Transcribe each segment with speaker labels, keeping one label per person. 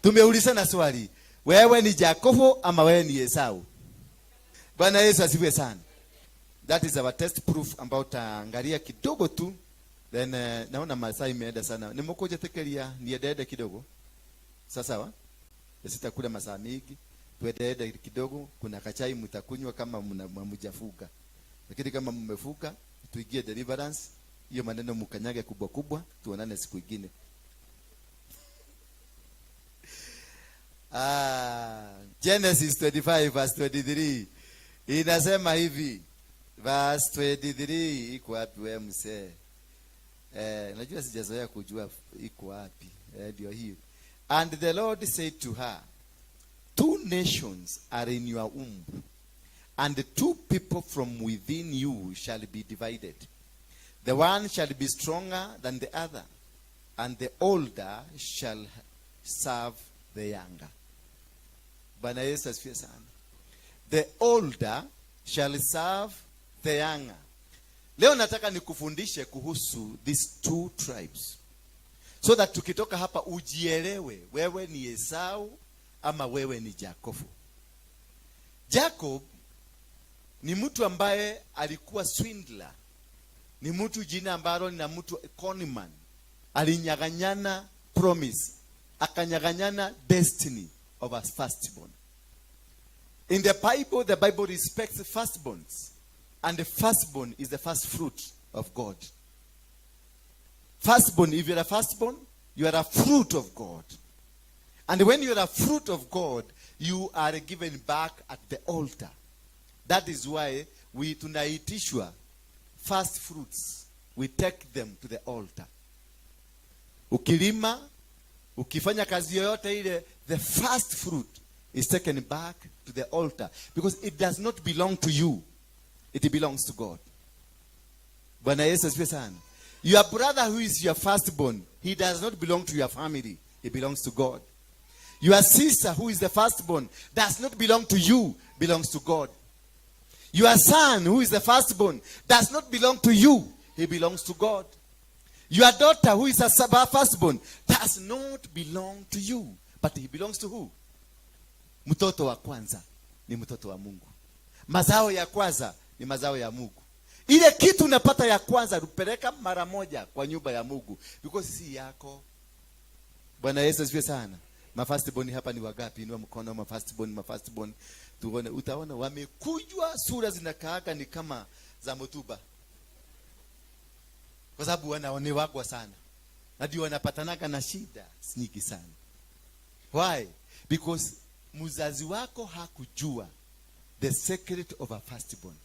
Speaker 1: Tumeulizana swali, wewe ni Yakobo ama wewe ni Esau? Bwana Yesu asifiwe sana. That is our test proof ambao taangalia kidogo tu, then naona masaa imeenda sana. Nimukuja tekeria niendeende kidogo. Sawa sawa? Sitakula masaa mingi. Tuendeende kidogo, kuna kachai mtakunywa kama mnafuga. Lakini kama mmefuga, tuingie deliverance. Hiyo maneno mkanyage kubwa kubwa, tuonane siku ingine. Genesis 25 verse 23 inasema hivi. Verse 23 iko wapi wewe mzee? Najua sijazoea kujua iko wapi. Ndio hiyo. And the Lord said to her, two nations are in your womb, and the two people from within you shall be divided. The one shall be stronger than the other, and the older shall serve the younger. Bwana Yesu asifiwe sana. The older shall serve the younger. Leo nataka nikufundishe kuhusu these two tribes, so that tukitoka hapa ujielewe wewe ni Esau ama wewe ni Jacob. Jacob ni mtu ambaye alikuwa swindler. Ni mtu jina ambalo ni mtu conman. Alinyang'anyana promise, akanyang'anyana destiny of a firstborn. In the Bible respects firstborns, and the firstborn is the first fruit of God. Firstborn, if you're a firstborn, you are a fruit of God. And when you are a fruit of God, you are given back at the altar. That is why we tunaitishwa first fruits. We take them to the altar. Ukilima, ukifanya kazi yoyote ile, the first fruit is taken back to the altar because it does not belong to you. It belongs to God. Bwana Yesu asifiwe sana. Your brother who is your firstborn, he does not belong to your family. He belongs to God. Your sister who is the firstborn does not belong to you, belongs to God. Your son who is the firstborn does not belong to you, he belongs to God. Your daughter who is a firstborn does not belong to you, but he belongs to who? Mtoto wa kwanza ni mtoto wa Mungu. Mazao ya kwanza ni mazao ya Mungu. Ile kitu unapata ya kwanza rupeleka mara moja kwa nyumba ya Mungu, because si yako. Bwana Yesu asifiwe sana. Mafirstborn hapa ni wagapi? Inua mkono, mafirstborn, mafirstborn. Tuone, utaona wamekujwa, sura zinakaaga ni kama za mtuba, kwa sababu wanaonewagwa sana na ndio wanapatanaga na shida nyingi sana. Why? Because mzazi wako hakujua the secret of a firstborn.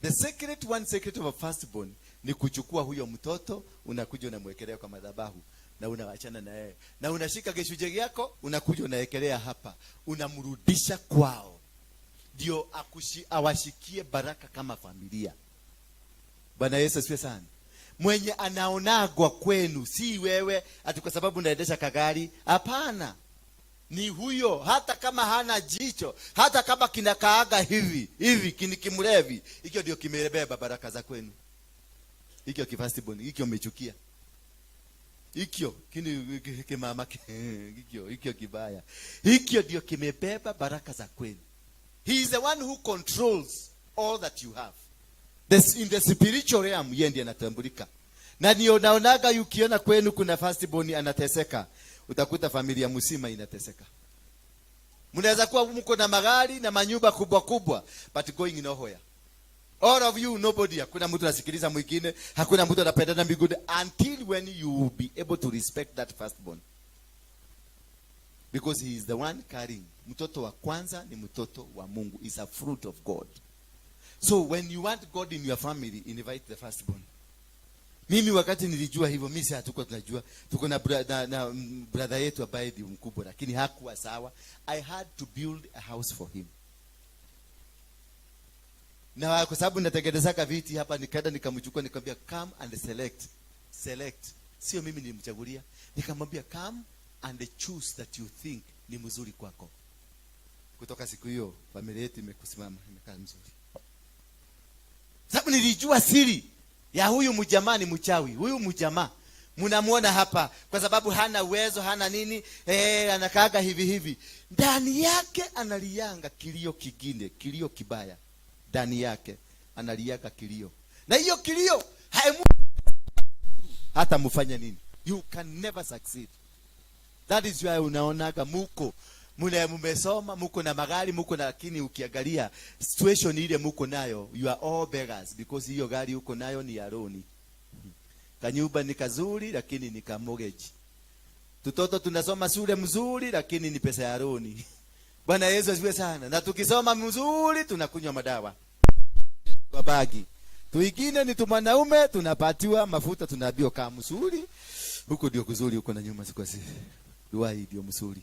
Speaker 1: The secret, one secret of a firstborn ni kuchukua huyo mtoto, unakuja unamwekelea kwa madhabahu na unawachana na yeye, na unashika gicunjĩ yako, unakuja unawekelea hapa, unamrudisha kwao, ndio awashikie baraka kama familia. Bwana Yesu asifiwe sana. Mwenye anaonagwa kwenu si wewe ati kwa sababu unaendesha kagari. Hapana, ni huyo, hata kama hana jicho, hata kama kinakaaga hivi hivi, kini kimlevi, hicho ndio kimebeba baraka za kwenu. Hicho kifirstborn, hicho umechukia, hicho kini kimama, hicho kibaya, hicho ndio kimebeba baraka za kwenu. He is the one who controls all that you have. In the spiritual realm, yeye ndiye anatambulika. Na ndio naonaga ukiona kwenu kuna firstborn anateseka, utakuta familia mzima inateseka. Mnaweza kuwa mko na magari na manyumba kubwa kubwa, but going nowhere. All of you, nobody, hakuna mtu anasikiliza mwingine, hakuna mtu anapendana mbinguni until when you will be able to respect that firstborn. Because he is the one carrying. Mtoto wa kwanza ni mtoto wa Mungu, is a fruit of God. So when you want God in your family, invite the firstborn. Mimi wakati nilijua hivyo, mimi si hatukuwa tunajua. Tuko na brother yetu ambaye ni mkubwa, lakini hakuwa sawa. I had to build a house for him. Na kwa sababu natengenezaka viti hapa, nikaenda nikamchukua, nikamwambia come and select. Select. Sio mimi nilimchagulia. Nikamwambia come and choose that you think ni mzuri kwako. Kutoka siku hiyo familia yetu imekusimama, imekaa mzuri. Sababu nilijua siri ya huyu mjamaa ni mchawi. Huyu mjamaa Mnamuona hapa kwa sababu hana uwezo, hana nini, anakaaga hivi hivi. Ndani yake analianga kilio kingine, kilio kibaya. Ndani yake analianga kilio, na hiyo kilio haimu hata mfanye nini, you can never succeed. That is why unaonaga muko mune mumesoma, muko na magari, muko na, lakini ukiangalia situation ile muko nayo, you are all beggars, because hiyo gari uko nayo ni ya loan. Kanyumba ni kazuri, lakini ni ka mortgage. Tutoto tunasoma shule mzuri, lakini ni pesa ya loan. Bwana Yesu asifiwe sana. Na tukisoma mzuri tunakunywa madawa kwa bagi. Tuingine ni tumwanaume tunapatiwa mafuta, tunaambiwa kaa mzuri. Huko ndio kuzuri, huko na nyuma siko si. Dua hii ndio mzuri.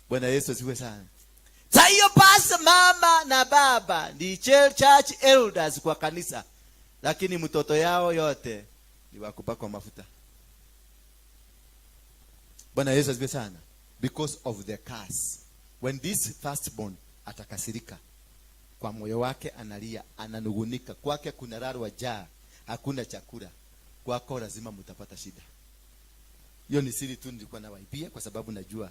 Speaker 1: Bwana Yesu asifiwe sana. Sasa hiyo pasa mama na baba ni church elders kwa kanisa, lakini mtoto yao yote ni wa kupakwa mafuta. Bwana Yesu asifiwe sana. Because of the curse. When this firstborn atakasirika, kwa moyo wake analia, ananugunika, kwake kuna rarwa jaa, hakuna chakula, kwako lazima mtapata shida. Hiyo ni siri tu nilikuwa nawaibia, kwa sababu najua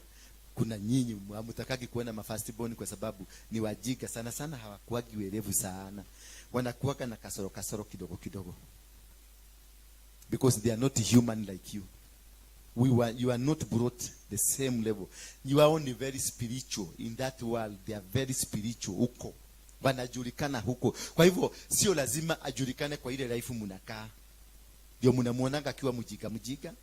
Speaker 1: kuna nyinyi hamtakagi kuona mafirstborn kwa sababu ni wajinga sana sana, hawakuagi werevu sana, wanakuwaga na kasoro kasoro kidogo kidogo, because they are not human like you. You are not brought the same level. You are only very spiritual in that world. They are very spiritual huko, wanajulikana huko. Kwa hivyo sio lazima ajulikane kwa ile life mnakaa. Ndio mnamuonaga akiwa mjinga mjinga,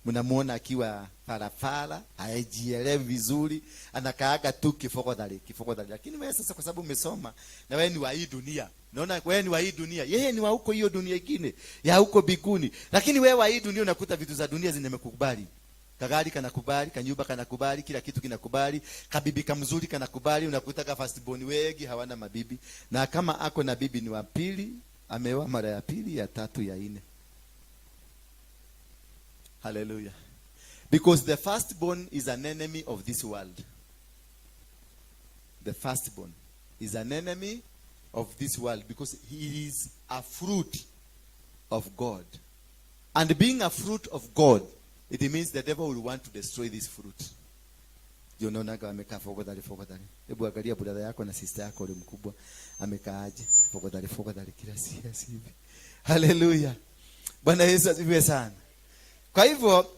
Speaker 1: mnamuona akiwa farafara, hajielewi vizuri, anakaaga tu kifogodhali kifogodhali. Lakini wewe sasa, kwa sababu umesoma na wewe ni wa hii dunia, naona wewe ni wa hii dunia, yeye ni wa huko hiyo dunia ingine ya huko biguni, lakini wewe wa hii dunia unakuta vitu za dunia zinamekubali. Kagari kanakubali, kanyumba kanakubali, kila kitu kinakubali, kabibi kamzuri kanakubali. Unakuta ka firstborn wengi hawana mabibi, na kama ako na bibi ni wa pili, ameoa mara ya pili, ya tatu, ya nne. Hallelujah. Because the firstborn is an enemy of this world. The firstborn is an enemy of this world because he is a fruit of God. And being a fruit of God, it means the devil will want to destroy this fruit. Ndio unaonaga wamekaa fogodhali fogodhali. Hebu angalia brother yako na sister yako ule mkubwa amekaaje? Fogodhali fogodhali kila siasa hivi. Hallelujah. Bwana Yesu asifiwe sana. Kwa hivyo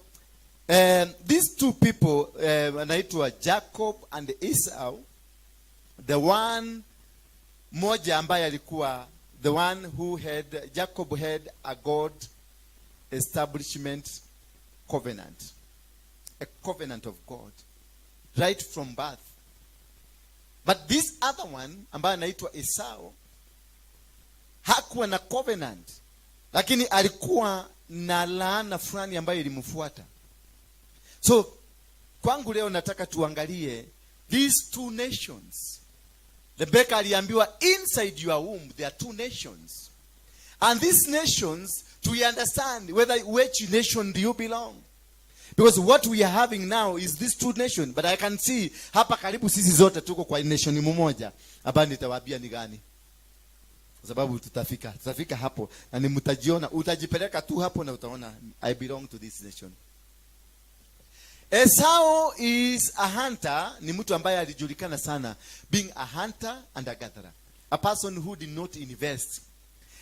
Speaker 1: these two people wanaitwa Jacob and Esau. The one mmoja ambaye alikuwa the one who had, Jacob had a God establishment covenant, a covenant of God right from birth. But this other one ambaye anaitwa Esau hakuwa na covenant, lakini alikuwa na laana fulani ambayo ilimfuata. So kwangu leo nataka tuangalie these two nations. Rebecca aliambiwa, "Inside your womb there are two nations." And these nations, to understand whether which nation do you belong. Because what we are having now is these two nations. But I can see hapa karibu sisi zote tuko kwa nation mmoja. Hapa nitawaambia ni gani. Kwa sababu tutafika hapo na ni mtajiona, utajipeleka tu hapo na utaona, "I belong to this nation." Esau is a hunter, ni mtu ambaye alijulikana sana being a hunter and a gatherer. A person who did not invest.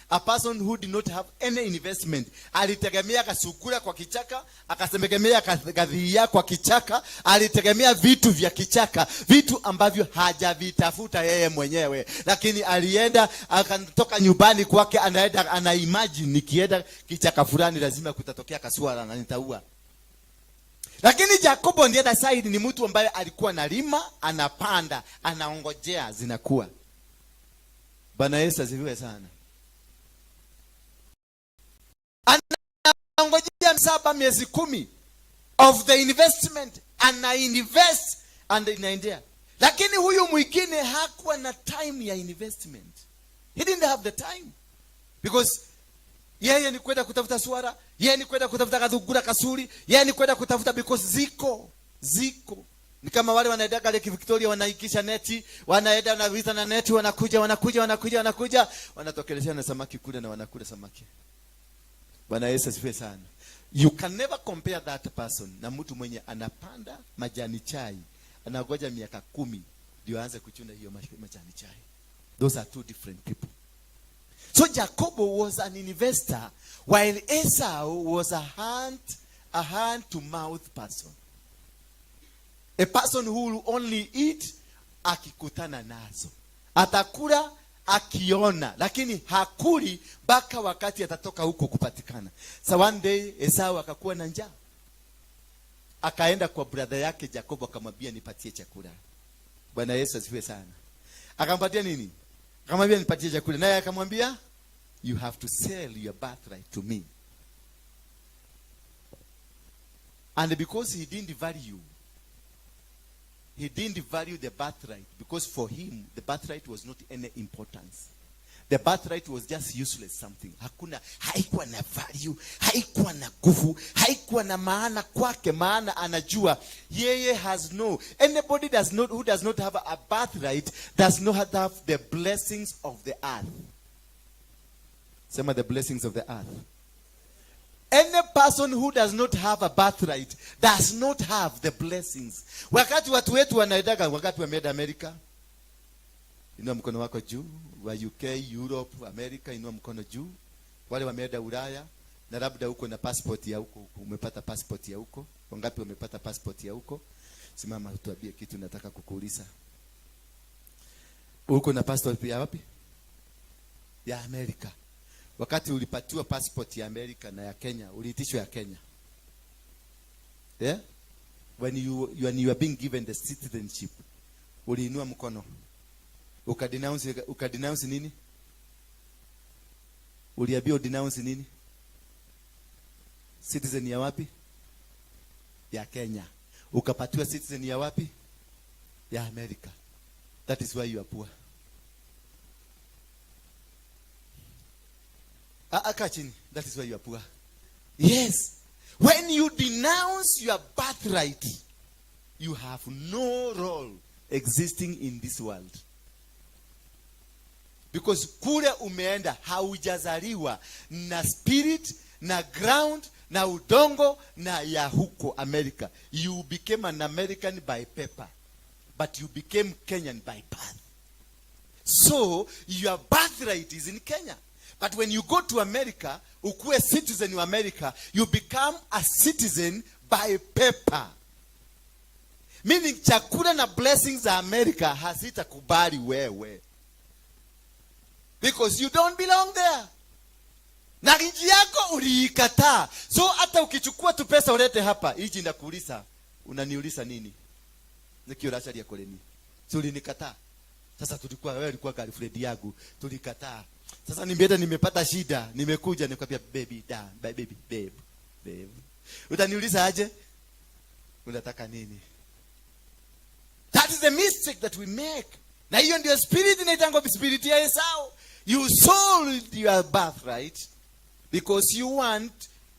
Speaker 1: A person who did not have any investment. Alitegemea kasungura kwa kichaka, akategemea kadhia kwa kichaka, alitegemea vitu vya kichaka, vitu ambavyo hajavitafuta yeye mwenyewe. Lakini alienda akatoka nyumbani kwake, anaenda ana imagine, "Nikienda kichaka fulani lazima kutatokea kaswara na nitaua." Lakini Jacobo on the other side ni mtu ambaye alikuwa analima, anapanda, anaongojea zinakuwa. Bwana Yesu asifiwe sana. Anaongojea 7, miezi 10 of the investment, ana invest and inaendea. Lakini huyu mwingine hakuwa na time ya investment. He didn't have the time because yeye ni kwenda kutafuta swara, yeye ni kwenda kutafuta kadhugura kasuri, yeye ni kwenda kutafuta because ziko ziko. Ni kama wale wanaendaga Lake Victoria, wanaikisha neti, wanaenda wanavita na neti, wanakuja wanakuja wanakuja wanakuja, wanatokelezea na samaki kule na wanakula samaki. Bwana Yesu asifiwe sana. You can never compare that person na mtu mwenye anapanda majani chai, anangoja miaka 10 ndio aanze kuchuna hiyo majani chai. Those are two different people. So Jacobo was an investor while Esau was a hand to mouth person, a person who will only eat akikutana nazo. Atakula akiona, lakini hakuli mpaka wakati atatoka huko kupatikana. So one day Esau akakuwa na njaa, akaenda kwa brother yake Jacobo, akamwambia, "Nipatie chakula." Bwana Yesu asifiwe sana. Akampatia nini? Akamwambia, "Nipatie chakula." Naye akamwambia, "You have to sell your birthright to me." And because he didn't value the birthright, because for him the birthright was not any importance. The birthright was just useless something. Hakuna, haikuwa na value, haikuwa na nguvu, haikuwa na maana kwake, maana anajua yeye has no, anybody does not, who does not have a birthright does not have the blessings of the earth. Sema, "The blessings of the earth." Any person who does not have a birthright does not have the blessings. Wakati watu wetu wanaendaga, wakati wameenda Amerika, inua mkono wako juu. Wa UK, Europe, America, inua mkono juu. Wale wameenda Ulaya na labda huko na passport ya huko, umepata passport ya huko. Wangapi wamepata passport ya huko? Simama tuambie kitu nataka kukuuliza. Uko na passport ya wapi? Ya Amerika. Wakati ulipatiwa passport ya Amerika na ya Kenya, uliitishwa ya Kenya? Yeah? When you are being given the citizenship, uliinua mkono ukadenounce nini? Uliambiwa udenounce nini? Citizen ya wapi? Ya Kenya. Ukapatiwa citizen ya wapi? Ya Amerika. That is why you are poor. Ah, ah, kaa chini. That is why you are poor. Yes. When you denounce your birthright, you have no role existing in this world. Because kule umeenda haujazaliwa na spirit na ground na udongo na ya huko America. You became an American by paper, but you became Kenyan by birth. So your birthright is in Kenya. But when you go to America, ukuwe citizen wa America, you become a citizen by paper. Meaning chakula na blessings za America hazitakubali wewe. Because you don't belong there. Na nchi yako uliikataa. So hata ukichukua tu pesa ulete hapa, hiji inakuuliza, "Unaniuliza nini? Niki uracaria kũrĩ? Si ulinikataa? Sasa tulikuwa, wewe ulikuwa girlfriend yangu, tulikataa. Sasa nimeenda, nimepata shida, nimekuja nikwambia, baby da, baby, babe, babe. Utaniuliza aje? Unataka nini?" That is the mistake that we make. Na hiyo ndio spirit inaitangwa spirit ya Esau. You sold your birthright because you want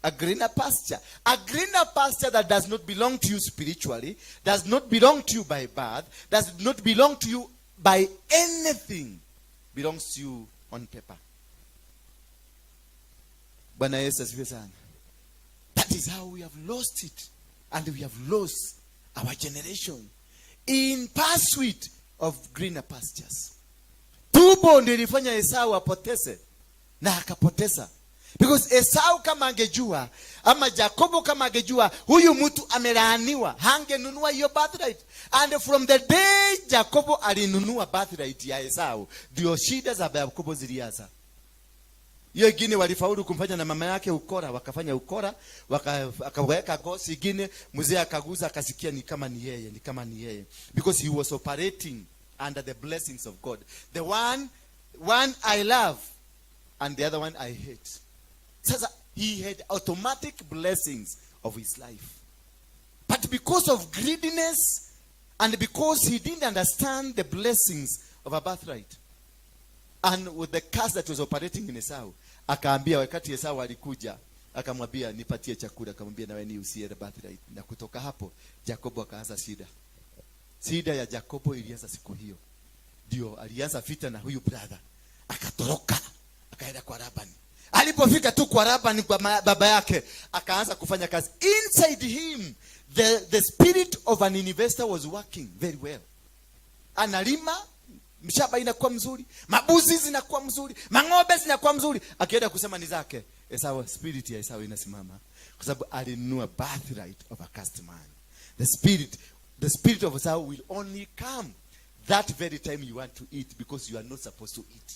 Speaker 1: a greener pasture. A greener pasture that does not belong to you spiritually, does not belong to you by birth, does not belong to you by anything, belongs to you on paper. Bwana Yesu asifiwe sana. That is how we have lost it. And we have lost our generation in pursuit of greener pastures. Tumbo ndio ilifanya Esau apoteze na akapoteza. Because Esau kama angejua, ama Jacobo kama angejua huyu mtu amelaaniwa, hangenunua hiyo birthright. And from the day Jacobo alinunua birthright ya Esau, ndio shida za Jacobo zilianza. Hiyo ingine walifaulu kumfanya na mama yake ukora, wakafanya ukora, akaweka gosi ingine, mzee akaguza akasikia ni kama ni yeye, ni kama ni yeye. Because he was operating under the blessings of God. The one I love and the other one I hate. Sasa he had automatic blessings of his life. But because of greediness and because he didn't understand the blessings of a birthright and with the curse that was operating in Esau, akaambia, wakati Esau alikuja akamwambia, "Nipatie chakula," akamwambia, "Nawe ni usiye birthright." Na kutoka hapo Jacobo akaanza shida. Shida ya Jacobo ilianza siku hiyo, ndio alianza vita na huyu brother, akatoroka akaenda kwa Labani. Alipofika tu kwa Labani, kwa baba yake, akaanza kufanya kazi. Inside him the spirit of an investor was working very well. Analima, mshamba inakuwa mzuri, mabuzi zinakuwa mzuri, mang'ombe zinakuwa mzuri. Akienda kusema ni zake, Esau, spirit ya Esau inasimama, kwa sababu alinunua birthright of a cursed man. The spirit of Esau will only come that very time you want to eat, because you are not supposed to eat.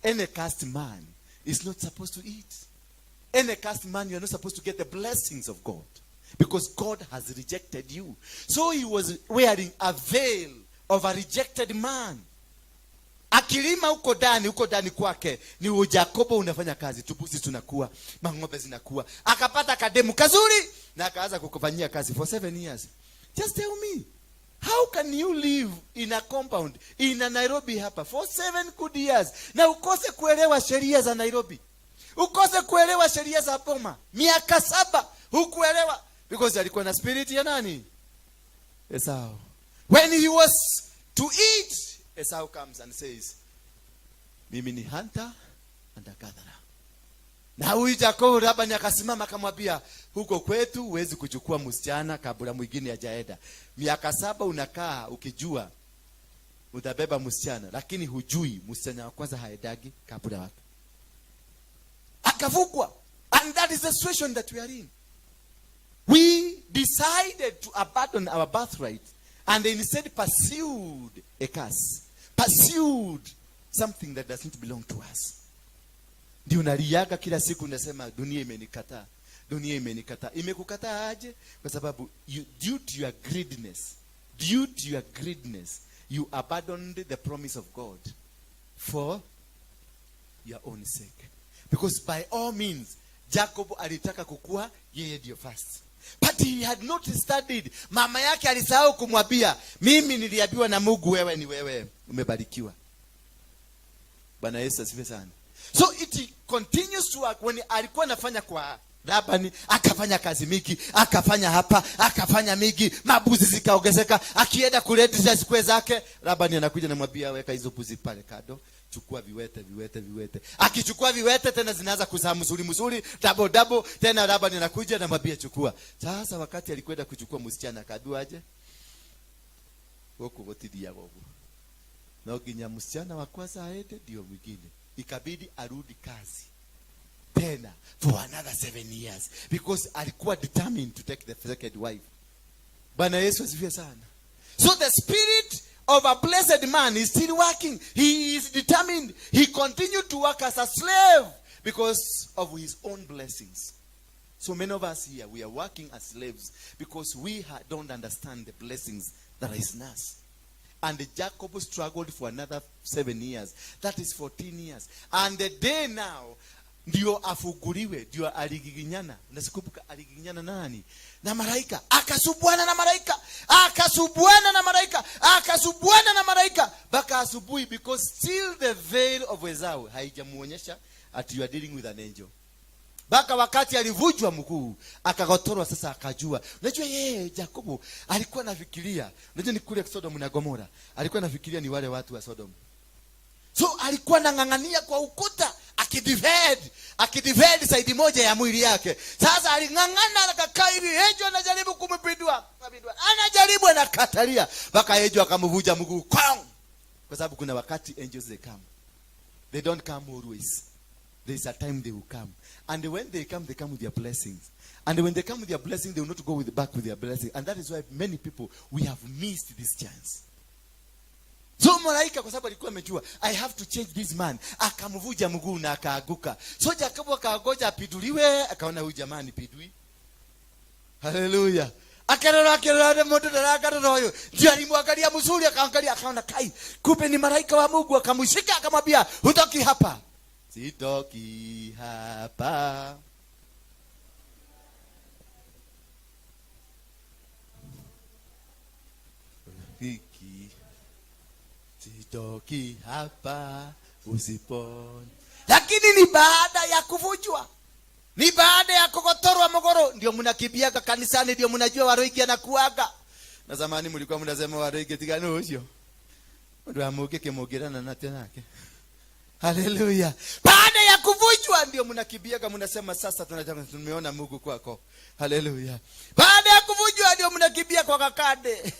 Speaker 1: Any cursed man is not supposed to eat. Any cursed man, you are not supposed to get the blessings of God, because God has rejected you. So he was wearing a veil of a rejected man. Akilima huko ndani, huko ndani kwake ni Ujakobo unafanya kazi, tubuzi tunakuwa, mang'ombe zinakuwa. Akapata kademu kazuri na akaanza kukufanyia kazi for 7 years. Just tell me, how can you live in a compound in a Nairobi hapa for 7 good years na ukose kuelewa sheria za Nairobi, ukose kuelewa sheria za boma? Miaka 7 hukuelewa, because alikuwa na spirit ya nani? Esau. When he was to eat, Esau comes and says, "Mimi ni hunter and a gatherer." Na huyu Jakobo, Labani akasimama akamwambia, "Huko kwetu huwezi kuchukua msichana kabla mwingine hajaenda. Miaka 7 unakaa ukijua utabeba msichana, lakini hujui msichana wa kwanza haendagi kabla wake." Akavukwa. And that is the situation that we are in. We decided to abandon our birthright and instead pursued a curse, pursued something that doesn't belong to us. Ndio unaliaga kila siku, unasema, "Dunia imenikataa, dunia imenikataa." Imekukataa aje? Kwa sababu due to your greediness, due to your greediness, you abandoned the promise of God for your own sake. Because by all means, Jacob alitaka kukua yeye ndio first. But he had not studied. Mama yake alisahau kumwambia, "Mimi niliambiwa na Mungu wewe ni wewe umebarikiwa." Bwana Yesu asifiwe sana. So it continues to work. When alikuwa anafanya kwa Labani, akafanya kazi mingi, akafanya hapa, akafanya mingi, mabuzi zikaongezeka. Akienda kuleta zikwe zake, Labani anakuja namwambia, "Weka hizo buzi pale kando, chukua viwete, viwete, viwete." Akichukua viwete tena zinaanza kuzaa mzuri mzuri, double double. Tena Labani anakuja anamwambia, "Chukua." Sasa wakati alikwenda kuchukua msichana, akaambiwa aje? "Huku gutithiaga ũguo, no nginya msichana wa kwanza aende ndio mwingine." Ikabidi arudi kazi tena for another 7 years, because alikuwa determined to take the second wife. Bwana Yesu asifiwe sana. So the spirit of a blessed man is still working. He is determined. He continued to work as a slave because of his own blessings. So many of us here, we are working as slaves because we don't understand the blessings that is in us. And Jacob struggled for another 7 years. That is 14 years. And the day now, ndio afunguliwe, ndio aligiginyana. Nasikumbuka aligiginyana nani? Na malaika. Akasubuana na malaika. Akasubuana na malaika. Akasubuana na malaika. Mpaka asubuhi, because still the veil of Esau haijamuonyesha ati you are dealing with an angel. Mpaka wakati alivujwa mguu, akagotorwa, sasa akajua. Unajua yeye Jakobo alikuwa anafikiria, unajua ni kule Sodom na Gomora, alikuwa anafikiria ni wale watu wa Sodom. So alikuwa anang'ang'ania kwa ukuta akidefend, akidefend side moja ya mwili yake. Sasa aling'ang'ana, akakaa hivi, angel anajaribu kumpindua, kumpindua, anajaribu, anakatalia, mpaka angel akamvunja mguu kong. Kwa sababu kuna wakati angels, they come. They don't come always. There is a time they will come. And when they come, they come with their blessings. And when they come with their blessing, they will not go back with their blessing. And that is why many people, we have missed this chance. So malaika, kwa sababu alikuwa amejua, "I have to change this man," akamvuja mguu na akaaguka. So Jacobo akagoja apiduliwe, akaona huyu jamaa ni pidui. Haleluya. Akarora, akirora, mundu ndarakarora huyu. Ndio alimwangalia mzuri, akaangalia, akaona, kai, kumbe ni malaika wa Mungu. Akamshika, akamwambia, "Hutoki hapa." Sitoki hapa. Hiki sitoki hapa usiponi. Lakini ni baada ya kuvunjwa, ni baada ya kugotorwa mogoro, ndio mnakimbiaga kanisani, ndio mnajua Waruinge anakuaga. Na zamani mlikuwa mnasema, "Waruinge tigana ucio mundu wa mũngĩ kĩmũngĩrana nate nake." Haleluya. Baada ya kuvunjwa ndio mnakimbiaga mnasema sasa tunataka tumeona Mungu kwako. Haleluya. Baada ya kuvunjwa ndio mnakimbia kwa Kakande.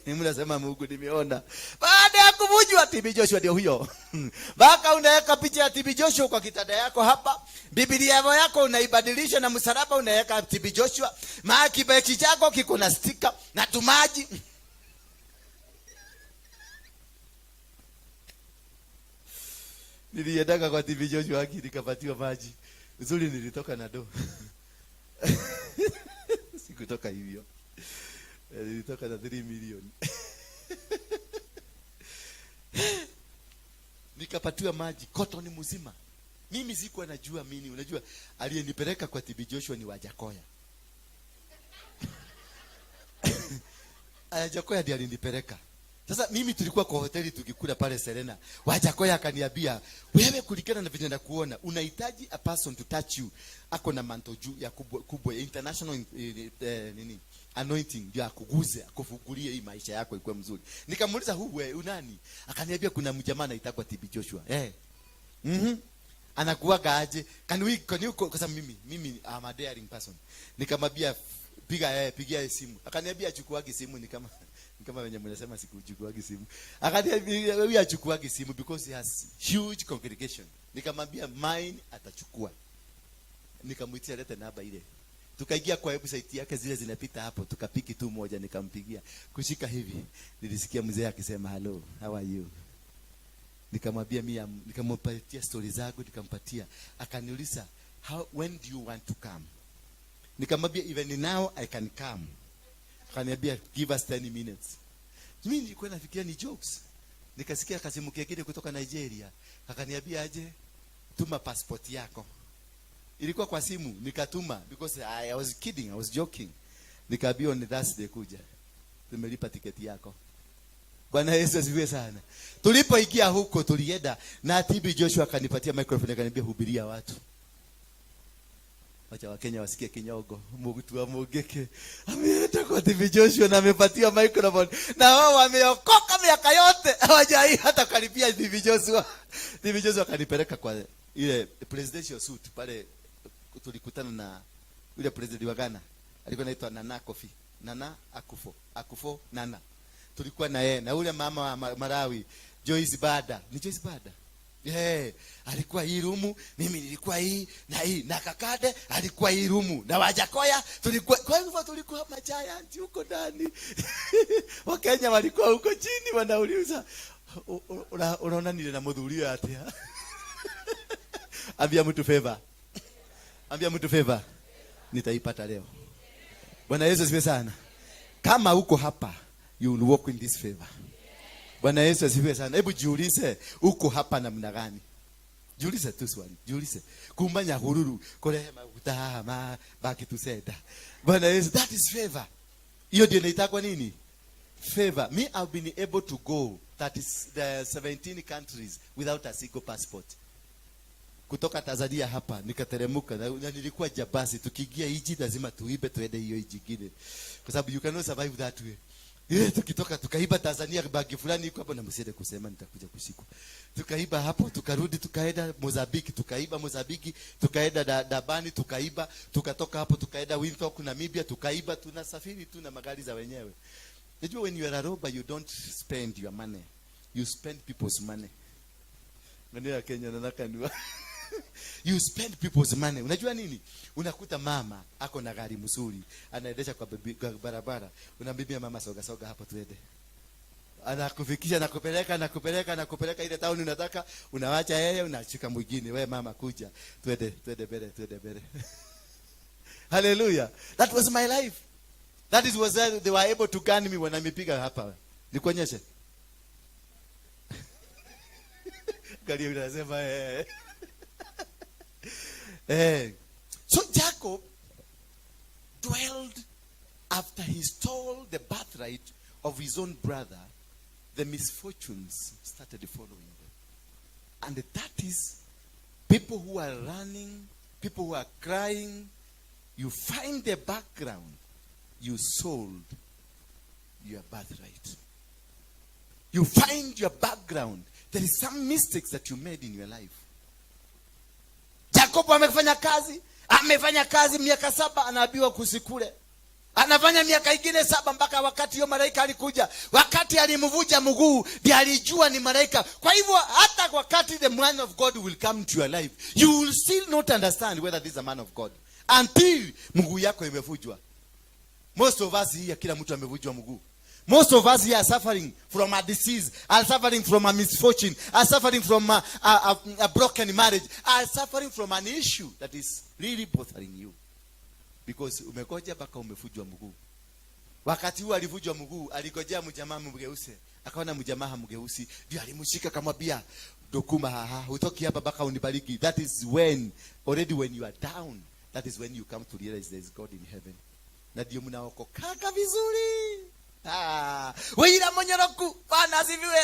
Speaker 1: Mnasema Mungu nimeona. Baada ya kuvunjwa, TB Joshua ndio huyo. Mpaka unaweka picha ya TB Joshua kwa kitanda yako hapa. Biblia yako unaibadilisha na msalaba unaweka TB Joshua. Maana kibeki chako kiko na sticker na tumaji. Niliendaga kwa TB Joshua haki nikapatiwa maji. Uzuri nilitoka na do. Sikutoka hivyo. Nilitoka na 3 million. Nikapatiwa maji cotton mzima. Mimi sikuwa najua mimi, unajua aliyenipeleka kwa TB Joshua ni Wajakoya. Wajakoya ndiye alinipeleka. Sasa mimi tulikuwa kwa hoteli tukikula pale Serena. Wajakoya akaniambia, wewe kulingana na vile nakuona, unahitaji a person to touch you. Ako na manto juu ya kubwa, kubwa ya international nini? Anointing ndio akuguze, akufungulie hii maisha yako ikuwe mzuri. Nikamuuliza, "Hu wewe unani?" Akaniambia kuna mjamaa anaitwa TB Joshua. Anakuwaga aje? Can you kwa sababu mimi I'm a daring person. Nikamwambia pigia yeye simu. Akaniambia achukuagi simu, ni kama wenye mnasema sikuchukuagi simu. Akaniambia huyu achukuagi simu because he has huge congregation. Nikamwambia mine atachukua. Nikamuitia lete namba ile. Tukaingia kwa website yake zile zinapita hapo, tukapiki tu moja nikampigia. Kushika hivi, nilisikia mzee akisema hello, how are you? Nikamwambia mimi, nikampatia story zangu, nikampatia. Akaniuliza, when do you want to come? Nikamwambia even now I can come. Akaniambia give us 10 minutes. Mimi nilikuwa nafikiria ni jokes. Nikasikia kasimu kingine kutoka Nigeria. Akaniambia aje, tuma passport yako. Ilikuwa kwa simu, nikatuma because I was kidding, I was joking. Nikaambiwa ni Thursday kuja. Tumelipa tiketi yako. Bwana Yesu asifiwe sana. Tulipoingia huko tulienda na TB Joshua akanipatia microphone akaniambia hubiria watu. Wacha Wakenya wasikie kinyogo. Mugutu wa Mungiki ameenda kwa TB Joshua na amepatia microphone. Na wao wameokoka miaka yote hawajai hata karibia TB Joshua. TB Joshua akanipeleka kwa ile presidential suite pale, tulikutana na yule president wa Ghana. Alikuwa anaitwa Nana Kofi. Nana Akufo. Akufo Nana. Tulikuwa na yeye na yule mama wa Malawi, Joyce Banda. Ni Joyce Banda? Yeah, alikuwa hii rumu, mimi nilikuwa hii na hii, na Kakande alikuwa hii rumu, na Wajakoya tulikuwa. Kwa hivyo tulikuwa magiant huko ndani. Wakenya walikuwa huko chini wanauliza, unaona nile na mudhuri atia? Ambia mtu favor. Ambia mtu favor. Nitaipata leo. Bwana Yesu asifiwe sana. Kama uko hapa, you will walk in this favor. Bwana Yesu asifiwe sana. Hebu jiulize uko hapa namna gani? Jiulize tu swali. Jiulize. Kumanya hururu kurehe maguta haha ma back to sender. Bwana Yesu, that is favor. Hiyo ndio inaitwa nini? Favor. Me, I've been able to go that is the 17 countries without a single passport. Kutoka Tanzania hapa nikateremka na nilikuwa jabasi, tukiingia iji lazima tuibe tuende hiyo iji nyingine. Kwa sababu you cannot survive that way. Tukitoka tukaiba Tanzania bagi fulani iko hapo, na msiende kusema nitakuja kushikwa. Tukaiba hapo, tukarudi tukaenda Mozambiki, tukaiba Mozambiki, tukaenda Dabani, tukaiba, tukatoka hapo tukaenda Windhoek Namibia, tukaiba. Tunasafiri tu na magari za wenyewe. Unajua when you are a robber you don't spend your money. You spend people's money. Maneno ya Kenya na nakanua. You spend people's money. Unajua nini? Unakuta mama ako na gari mzuri, anaendesha kwa barabara. Unamwambia mama soga soga hapo tuende. Anakufikisha, anakupeleka, anakupeleka, anakupeleka ile town unataka, unawacha yeye, unashika mwingine. Wewe mama kuja, twende, twende mbele, twende mbele. Hallelujah. That was my life. That is was they were able to gun me when amepiga hapa. Nikuonyeshe. Gari unasema eh. So Jacob dwelled after he stole the birthright of his own brother. The misfortunes started following them. And that is people who are running, people who are crying. You find the background. You sold your birthright. You find your background. There is some mistakes that you made in your life. Jacob amefanya kazi miaka 7, anaambiwa kusikule. Anafanya miaka ingine 7 mpaka wakati hiyo malaika alikuja. Wakati alimvunja mguu, ndiye alijua ni malaika. Kwa hivyo hata wakati the man of God will come to your life, you will still not understand whether this is a man of God until mguu yako imevunjwa. Most of us here, kila mtu amevunjwa mguu. Most of us here are suffering from a disease, are suffering from a misfortune, are suffering from a broken marriage, are suffering from an issue that is really bothering you. Because umegoja mpaka umevunjwa mguu. Wakati huu alivunjwa mguu, aligojea mjamaa mgeuse. Akaona mjamaa hamgeusi, ndio alimshika akamwambia, "Ndukuma haha, hutoki hapa mpaka unibariki." That is when already when you are down, that is when you come to realize there is God in heaven. Na ndio mnaokokaga vizuri. Ah, Wĩira Mũnyoroku, Bwana asifiwe.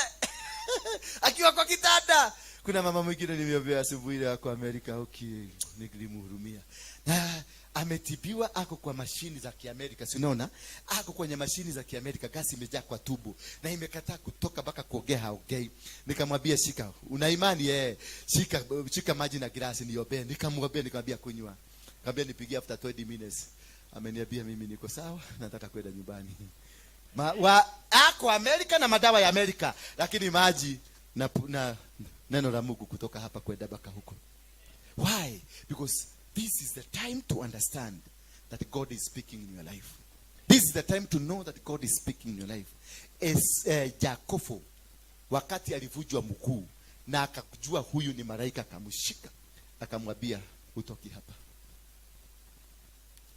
Speaker 1: Akiwa kwa kitanda. Kuna mama mwingine nimeombea asubuhi ile ako Amerika, okay, nilimhurumia. Na ametibiwa, ako kwa mashini za Kiamerika, si unaona? Ako kwenye mashini za Kiamerika, gasi imejaa kwa tumbo na imekataa kutoka mpaka kuongea haongei. Nikamwambia, "Shika, una imani eh? Shika, shika maji na glasi niombee." Nikamwambia, nikamwambia kunywa. Nikamwambia nipigie after 20 minutes. Ameniambia, "Mimi niko sawa, nataka kwenda nyumbani." Ako Amerika na madawa ya Amerika, lakini maji na neno la Mungu kutoka hapa kwenda mpaka huko. Why? Because this is the time to understand that God is speaking in your life. This is the time to know that God is speaking in your life. As Jacobo wakati alivunjwa mguu na akajua huyu ni malaika, akamshika akamwambia, "Hutoki hapa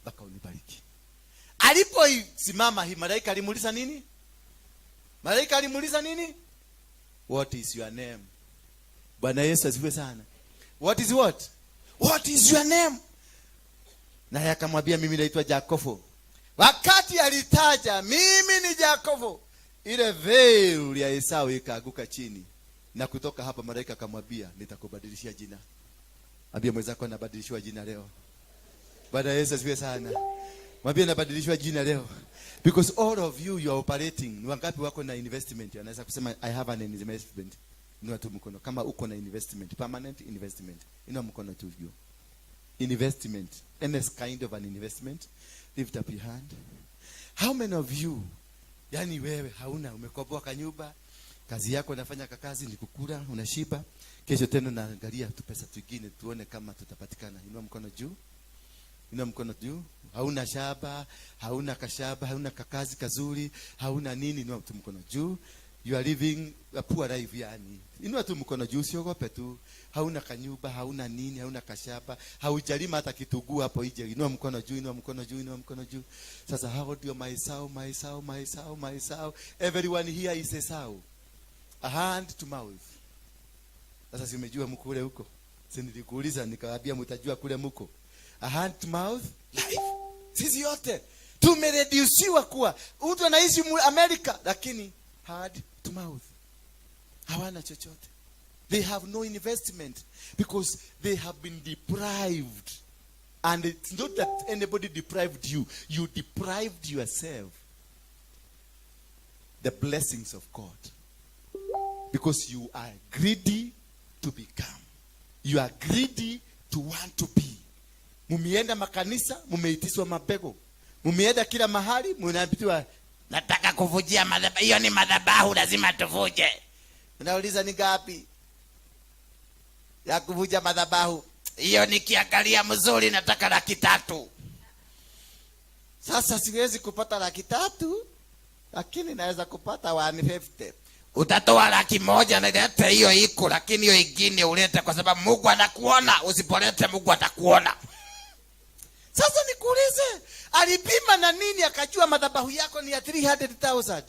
Speaker 1: mpaka unibariki." Aliposimama hii, malaika alimuuliza nini? Malaika alimuuliza nini? "What is your name?" Bwana Yesu asifiwe sana. What is what? "What is your name?" Naye akamwambia, "Mimi naitwa Jakobo." Wakati alitaja, "Mimi ni Jakobo," ile veil ya Esau ikaanguka chini, na kutoka hapa malaika akamwambia, "Nitakubadilishia jina." Ambia mwenzako, "Nabadilishiwa jina leo." Bwana Yesu asifiwe sana. Mwambie, "Nabadilishwa jina leo." Because all of you, you are operating. Ni wangapi wako na investment? Anaweza kusema, "I have an investment." Inua tu mkono kama uko na investment, permanent investment. Inua mkono tu juu. Investment, any kind of an investment. Lift up your hand. How many of you, yani wewe hauna, umekomboa kanyumba, kazi yako unafanya kakazi ni kukula, unashiba. Kesho tena naangalia tu pesa twingine tuone kama tutapatikana. Inua mkono juu. Inua mkono juu. Hauna shamba, hauna kashamba, hauna kakazi kazuri, hauna nini, inua tu mkono juu. You are living a poor life yani. Inua tu mkono juu, usiogope tu. Hauna kanyumba, hauna nini, hauna kashamba, haujalima hata kitunguu hapo nje. Inua mkono juu, inua mkono juu, inua mkono juu. Sasa hao ndio maesau, maesau, maesau, maesau. Everyone here is Esau. A hand to mouth. Sasa si umejua mko kule huko? Si nilikuuliza nikawaambia mtajua kule mko. A hand to mouth life. Sisi yote tumereduciwa kuwa mtu anaishi Amerika lakini hand to mouth. Hawana chochote. They have no investment because they have been deprived. And it's not that anybody deprived you. You deprived yourself the blessings of God. Because you are greedy to become. You are greedy to want to be. Mumeenda makanisa, mumeitishwa mabego. Mumeenda kila mahali, munaambiwa
Speaker 2: Nataka kuvujia madhabahu. Hiyo ni madhabahu, lazima tuvuje.
Speaker 1: Unauliza, "Ni ngapi ya kuvuja madhabahu?"
Speaker 2: Hiyo nikiangalia mzuri, nataka 300,000.
Speaker 1: Sasa siwezi kupata 300,000, lakini naweza kupata 150.
Speaker 2: Utatoa 100,000 nilete hiyo iko, lakini hiyo ingine ulete, kwa sababu Mungu anakuona. Usipolete, Mungu atakuona.
Speaker 1: Sasa nikuulize, alipima na nini akajua madhabahu yako ni ya 300,000?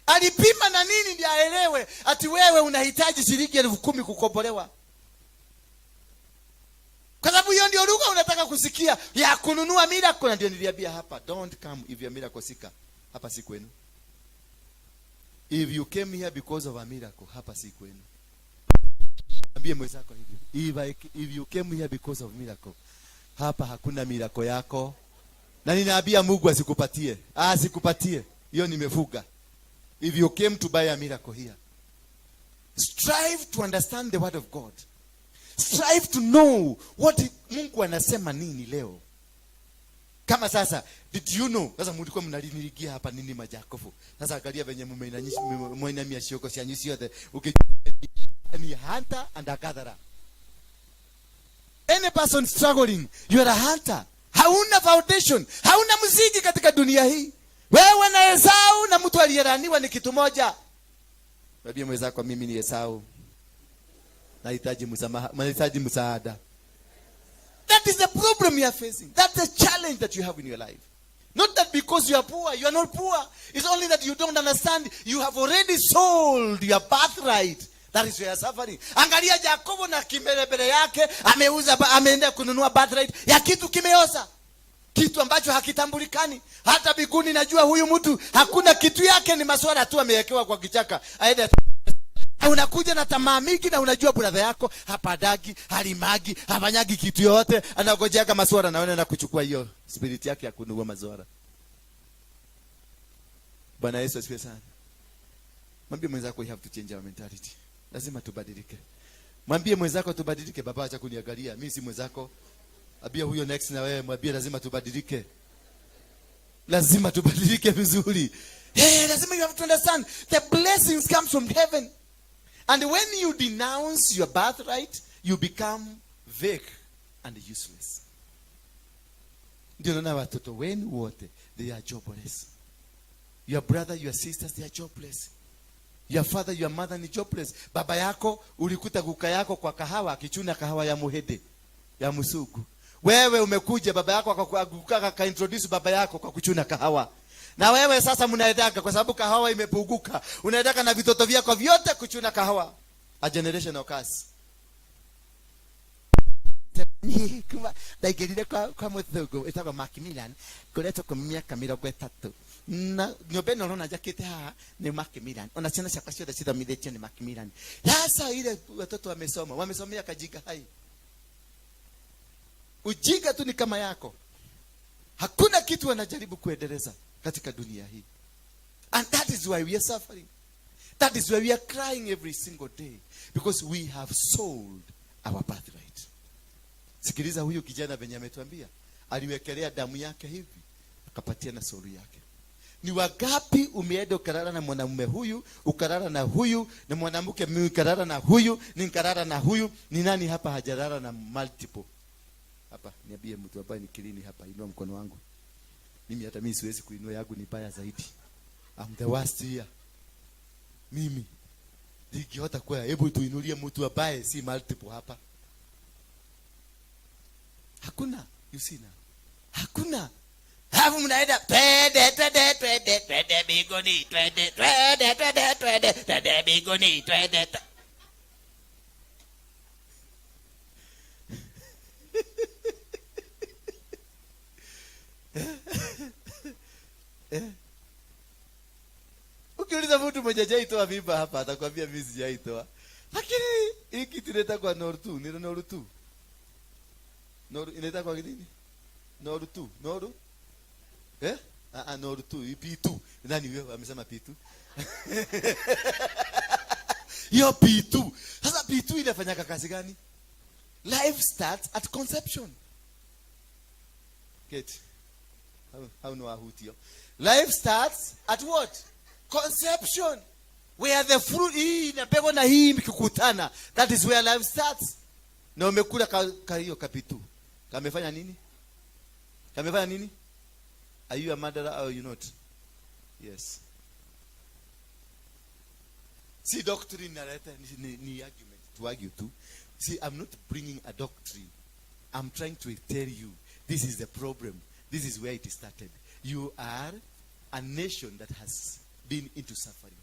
Speaker 1: Alipima na nini ndiye aelewe ati wewe unahitaji shilingi 10,000 kukombolewa? Kwa sababu hiyo ndio lugha unataka kusikia ya kununua miracle. Na ndio niliambia hapa, don't come if you're miracle seeker. Hapa si kwenu. If you came here because of a miracle, hapa si kwenu. Ambie mwenzako hivyo. If you came here because of miracle, hapa hakuna miracle yako. Na ninaambia Mungu asikupatie. Ah, asikupatie. Hiyo nimefuga. If you came to buy a miracle here, strive to understand the word of God. Strive to know what Mungu anasema nini leo. Kama sasa, did you know? Sasa mlikuwa mnalinigia hapa nini majakofu. Sasa angalia venye mmeinamia cioko cianyu ciothe. Ni hunter and a gatherer. Any person struggling, you are a hunter. Hauna foundation, hauna msingi katika dunia hii. Wewe na Esau na mtu aliyelaaniwa ni kitu moja. Mwambie mwenzako, mimi ni Esau. Nahitaji msamaha, nahitaji msaada. That is the problem you are facing. That's the challenge that you have in your life. Not that because you are poor, you are not poor. It's only that you don't understand. You have already sold your birthright. That is why you are suffering. Angalia Jakobo na kimbelembele yake, ameuza, ameenda kununua birthright ya kitu kimeoza. Kitu ambacho hakitambulikani. Hata mbinguni najua huyu mtu hakuna kitu yake, ni maswala tu amewekewa kwa kichaka. Aende. Unakuja na tamaa mingi na unajua brother yako hapadagi, halimagi, hafanyagi kitu yote, anangojeaga maswara na wewe kuchukua hiyo spirit yake ya kununua maswara. Bwana Yesu asifiwe sana. Mwambie mwenzako, we have to change our mentality. Lazima tubadilike. Mwambie mwenzako tubadilike. Baba, acha kuniangalia. Mimi si mwenzako. Ambia huyo next na wewe, mwambie lazima tubadilike. Lazima tubadilike vizuri. Hey, lazima you have to understand the blessings comes from heaven. And when you denounce your birthright, you become vague and useless. Ndio naona watoto wenu wote, they are jobless. Your brother, your sisters, they are jobless. Your father, your mother ni jobless. Baba yako ulikuta guka yako kwa kahawa akichuna kahawa ya muhede ya musugu. Wewe umekuja, baba yako guka akaintroduce baba yako kwa kuchuna kahawa. Na wewe sasa mnaendaka kwa sababu kahawa imepunguka. Unaendaka na vitoto vyako vyote kuchuna kahawa. A generational curse. Kuma ndaingĩrire kwa mũthũngũ ĩtagwo Macmillan, ngoretwo kuo mĩaka 30, na nyũmba ĩno ũrona njakĩte haha nĩ Macmillan. Ona ciana ciakwa ciothe cithomithĩtio nĩ Macmillan. Sasa ile watoto wamesoma, wamesomea kajinga hai. Ujinga tu ni kama yako. Hakuna kitu wanajaribu kuendeleza katika dunia hii. And that is why we are suffering. That is why we are crying every single day, because we have sold our birthright. Sikiliza huyu kijana venye ametuambia, aliwekelea damu yake hivi akapatia na soul yake. Ni wagapi umeenda ukalala na mwanamume huyu, ukalala na huyu, na mwanamke mimi ukalala na huyu, nikalala na huyu? Ni nani hapa hajalala na multiple? Hapa niambie mtu ambaye ni clean hapa, inua mkono wangu. Mimi hata mimi siwezi kuinua yangu, ni baya zaidi. I'm the worst here. Mimi nikiota kwa, hebu tuinulie mtu ambaye si multiple hapa. Hakuna, you see now. Hakuna.
Speaker 2: Halafu mnaenda, twende, twende, twende, twende mbinguni, twende, twende, twende, twende, twende mbinguni, twende.
Speaker 1: Ukiuliza mtu mwenye hajaitoa mimba hapa atakwambia mimi sijaitoa. Lakini hii kitu inaitwa kwa Noru, ni Noru tu. Noru inaitwa kwa nini? Noru tu, Noru? Eh? Ah, ah, Noru tu, P2. Nani huyo amesema P2? Hiyo P2. Sasa P2 inafanyaka kazi gani? Life starts at conception. Get. How no ahutio. Life starts at what? Conception. Where the fruit hii inapegwa na hii ikikutana. That is where life starts. Na umekula ka hiyo kapitu. Kamefanya nini? Kamefanya nini? Are you a murderer or you not? Yes. See, doctrine naleta ni argument to argue to. See, I'm not bringing a doctrine. I'm trying to tell you this is the problem. This is where it started. You are a nation that has been into suffering.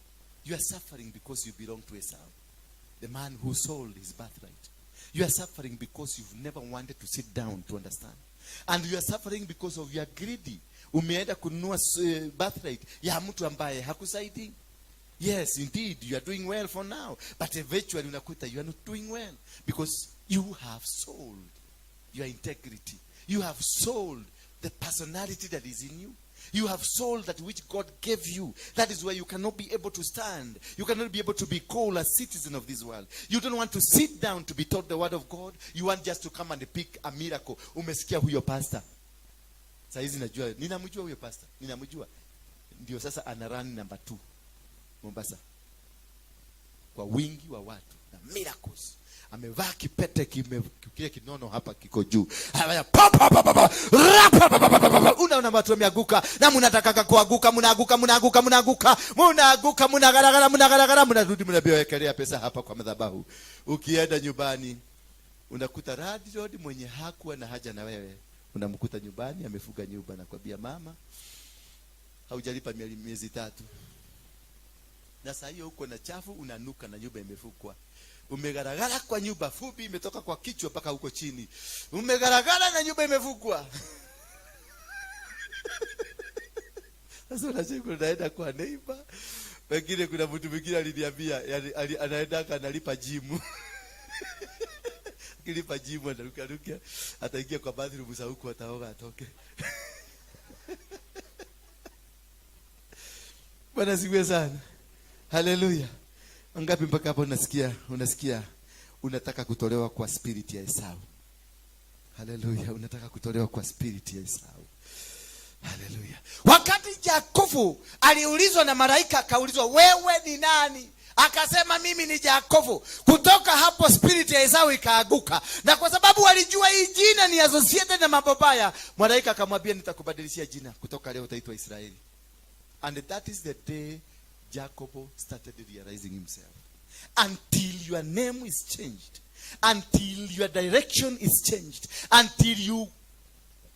Speaker 1: You are suffering because you belong to Esau, the man who sold his birthright. You are suffering because you've never wanted to sit down to understand. And you are suffering because of your greedy. Umeenda kununua birthright ya mtu ambaye hakusaidii. Yes, indeed, you are doing well for now. But eventually unakuta you are not doing well because you have sold your integrity. You have sold the personality that is in you. You have sold that which God gave you. That is why you cannot be able to stand. You cannot be able to be called a citizen of this world. You don't want to sit down to be taught the word of God. You want just to come and pick a miracle. Umesikia huyo pastor. Saa hizi najua, ninamjua huyo pastor. Ninamjua. Ndio sasa ana run number 2 Mombasa. Kwa wingi wa watu na miracles. Amevaa kipete kime kile kinono hapa kiko juu. Haya, pa, pa, pa, pa, pa, ra, pa, pa, pa, pa, pa, pa. Unaona watu wameanguka na mnataka kuanguka, mnaanguka, mnaanguka, mnaanguka, mnaanguka, mnagaragara, mnagaragara, mnarudi, mnawekelea pesa hapa kwa madhabahu. Ukienda nyumbani unakuta landlord mwenye hakuwa na haja na wewe, unamkuta nyumbani amefuga nyumba na kwambia, "Mama, haujalipa miezi 3." Na saa hiyo uko na chafu, unanuka na nyumba imefukwa. Umegaragara kwa nyumba, vumbi imetoka kwa kichwa mpaka huko chini. Umegaragara na nyumba imefukwa. Sasa unacheka, unaenda kwa neighbor. Wengine, kuna mtu mwingine aliniambia, yani, anaenda analipa gym. Akilipa gym anaruka ruka, ataingia kwa bathroom za huku, ataoga, atoke. Bwana asifiwe sana. Haleluya. Ngapi mpaka hapo unasikia unataka kutolewa kwa spirit ya Esau? Haleluya, unataka kutolewa kwa spirit ya Esau. Haleluya.
Speaker 2: Wakati Yakobo aliulizwa na malaika, akaulizwa, "Wewe ni nani?" Akasema, "Mimi ni Yakobo." Kutoka hapo spirit ya Esau ikaaguka. Na kwa sababu walijua hii jina ni associated na mambo mabaya,
Speaker 1: malaika akamwambia, "Nitakubadilishia jina. Kutoka leo utaitwa Israeli." And that is the day Jacob started realizing himself. Until your name is changed, until your direction is changed, until you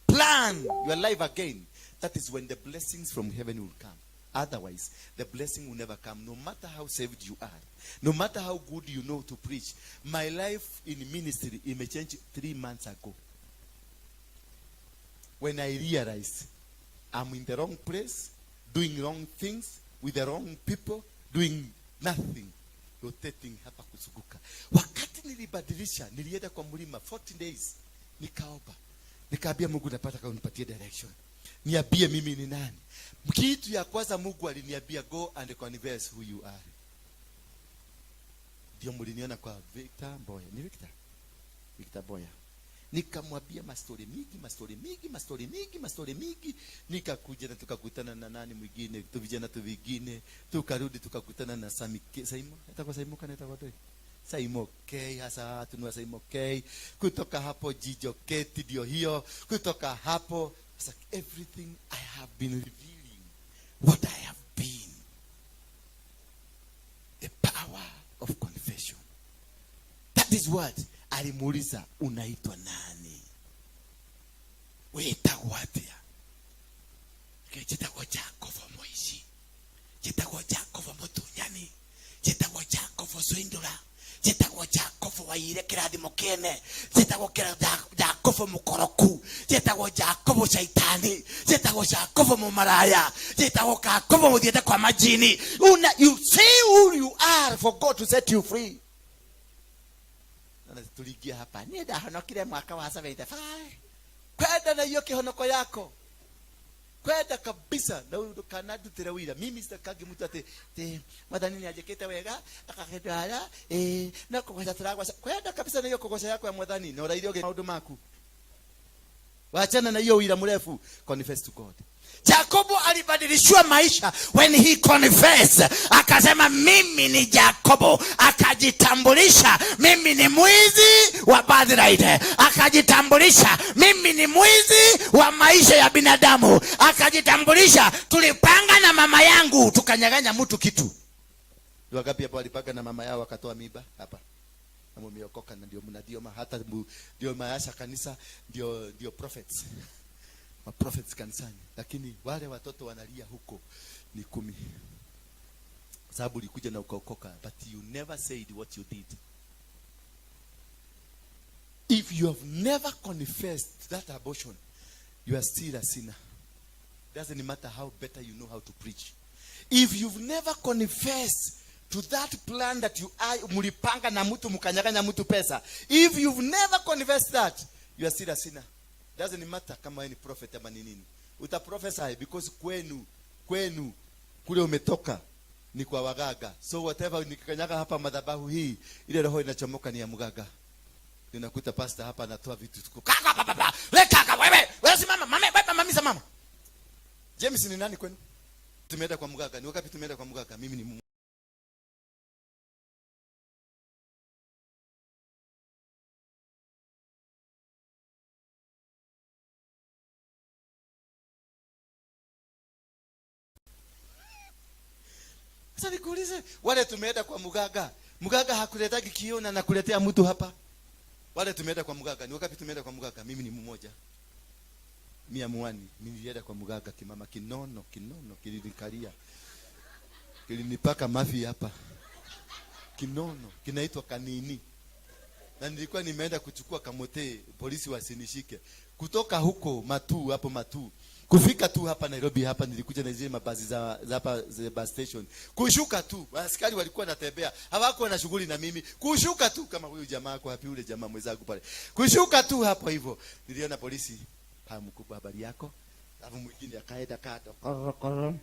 Speaker 1: plan your life again, that is when the blessings from heaven will come. Otherwise, the blessing will never come, no matter how saved you are, no matter how good you know to preach. My life in ministry, it changed 3 months ago, when I realized I'm in the wrong place, doing wrong things, with the wrong people, doing nothing, rotating hapa kuzunguka. Wakati nilibadilisha, nilienda kwa mlima 40 days, nikaomba. Nikaambia Mungu, "Napata kama unipatie direction. Niambie mimi ni nani." Kitu ya kwanza Mungu aliniambia, "Go and confess who you are." Ndio mliniona kwa Victor Mboya. Ni Victor? Victor Mboya. Nikamwambia mastori mingi, mastori mingi, mastori mingi, mastori mingi. Nikakuja na tukakutana na nani mwingine, tu vijana tu vingine, tukarudi tukakutana na Sami Saimo, atakuwa Saimo kana atakuwa toi. Saimo K, hasa tunua Saimo K. Kutoka hapo Jijo Keti ndio hiyo. Kutoka hapo, it's like everything I have been revealing what I have been. The power of confession. That is what alimuuliza, "Unaitwa nani?
Speaker 2: Witagwo atia?" Njĩtagwo Jacobo Mũici, njĩtagwo Jacobo mũtunyani, njĩtagwo Jacobo swindler, njĩtagwo Jacobo waire kĩrathimo kĩene, njĩtagwo Jacobo mũkoroku, njĩtagwo Jacobo shaitani, njĩtagwo Jacobo mũmaraya, njĩtagwo Jacobo mũthiĩte kwa majini.
Speaker 1: Una, you say who you are for God to set you free. Na tuliingia hapa, niĩ ndahonokire mwaka wa 75. Kwenda na hiyo kihonoko yako, kwenda kabisa na ndũkanandutĩre wĩra. Mimi sitakangi mtu ati ati Mwathani nĩanjĩkĩte wega akakĩndwara no kũgoca tũragoca. Kwenda kabisa na hiyo kũgoca yako ya Mwathani na ũraire ũgĩ maũndũ maku. Wachana na hiyo wira mrefu, confess to God.
Speaker 2: Jacobo alibadilishiwa maisha when he confessed. Akasema, "Mimi ni Jacobo." Akajitambulisha, "Mimi ni mwizi wa birthright." Akajitambulisha, "Mimi ni mwizi wa maisha ya binadamu." Akajitambulisha, "Tulipanga na mama yangu tukanyang'anya mtu kitu."
Speaker 1: Ni wangapi hapa walipanga na mama yao wakatoa mimba hapa? Na mumeokoka na ndio mnadio hata ndio maasha kanisa, ndio prophets. Ma prophets kanisani. Lakini wale watoto wanalia huko ni 10. Kwa sababu ulikuja na ukaokoka, but you never said what you did. If you have never confessed that abortion, you are still a sinner. Doesn't matter how better you know how to preach. If you've never confessed to that plan that you are mulipanga na mtu mkanyang'anya mtu pesa, if you've never confessed that, you are still a sinner. Doesn't matter kama wewe ni prophet ama ni nini. Uta prophesy because kwenu kule umetoka ni kwa waganga. So whatever nikikanyaga hapa madhabahu hii, ile roho inachomoka ni ya mganga. Ninakuta pastor hapa anatoa vitu tuko.
Speaker 2: Kaka pa pa pa. We kaka wewe. Wewe simama. Mama wewe mama mama.
Speaker 1: James ni nani kwenu? Tumeenda kwa mganga. Ni wakati tumeenda kwa mganga. Mimi ni Sasa nikuulize, wale tumeenda kwa mganga, mganga hakuletagi kioo na nakuletea mtu hapa. Wale tumeenda kwa mganga, ni wakati tumeenda kwa mganga, mimi ni mmoja. Mia muani, mimi nilienda kwa mganga kimama kinono, kinono kilinikalia. Kilinipaka mafi hapa. Kinono, kinaitwa kanini. Na nilikuwa nimeenda kuchukua kamote, polisi wasinishike. Kutoka huko Matu, hapo Matu. Kufika tu hapa Nairobi hapa nilikuja na zile mabasi za hapa za bus station. Kushuka tu, askari walikuwa wanatembea, hawakuwa na shughuli na mimi. Kushuka tu kama huyu jamaa kwa wapi yule jamaa mwenzangu pale. Kushuka tu hapo hivyo, niliona polisi, ha mkubwa, habari yako? Alafu mwingine akaenda kando. Koro koro.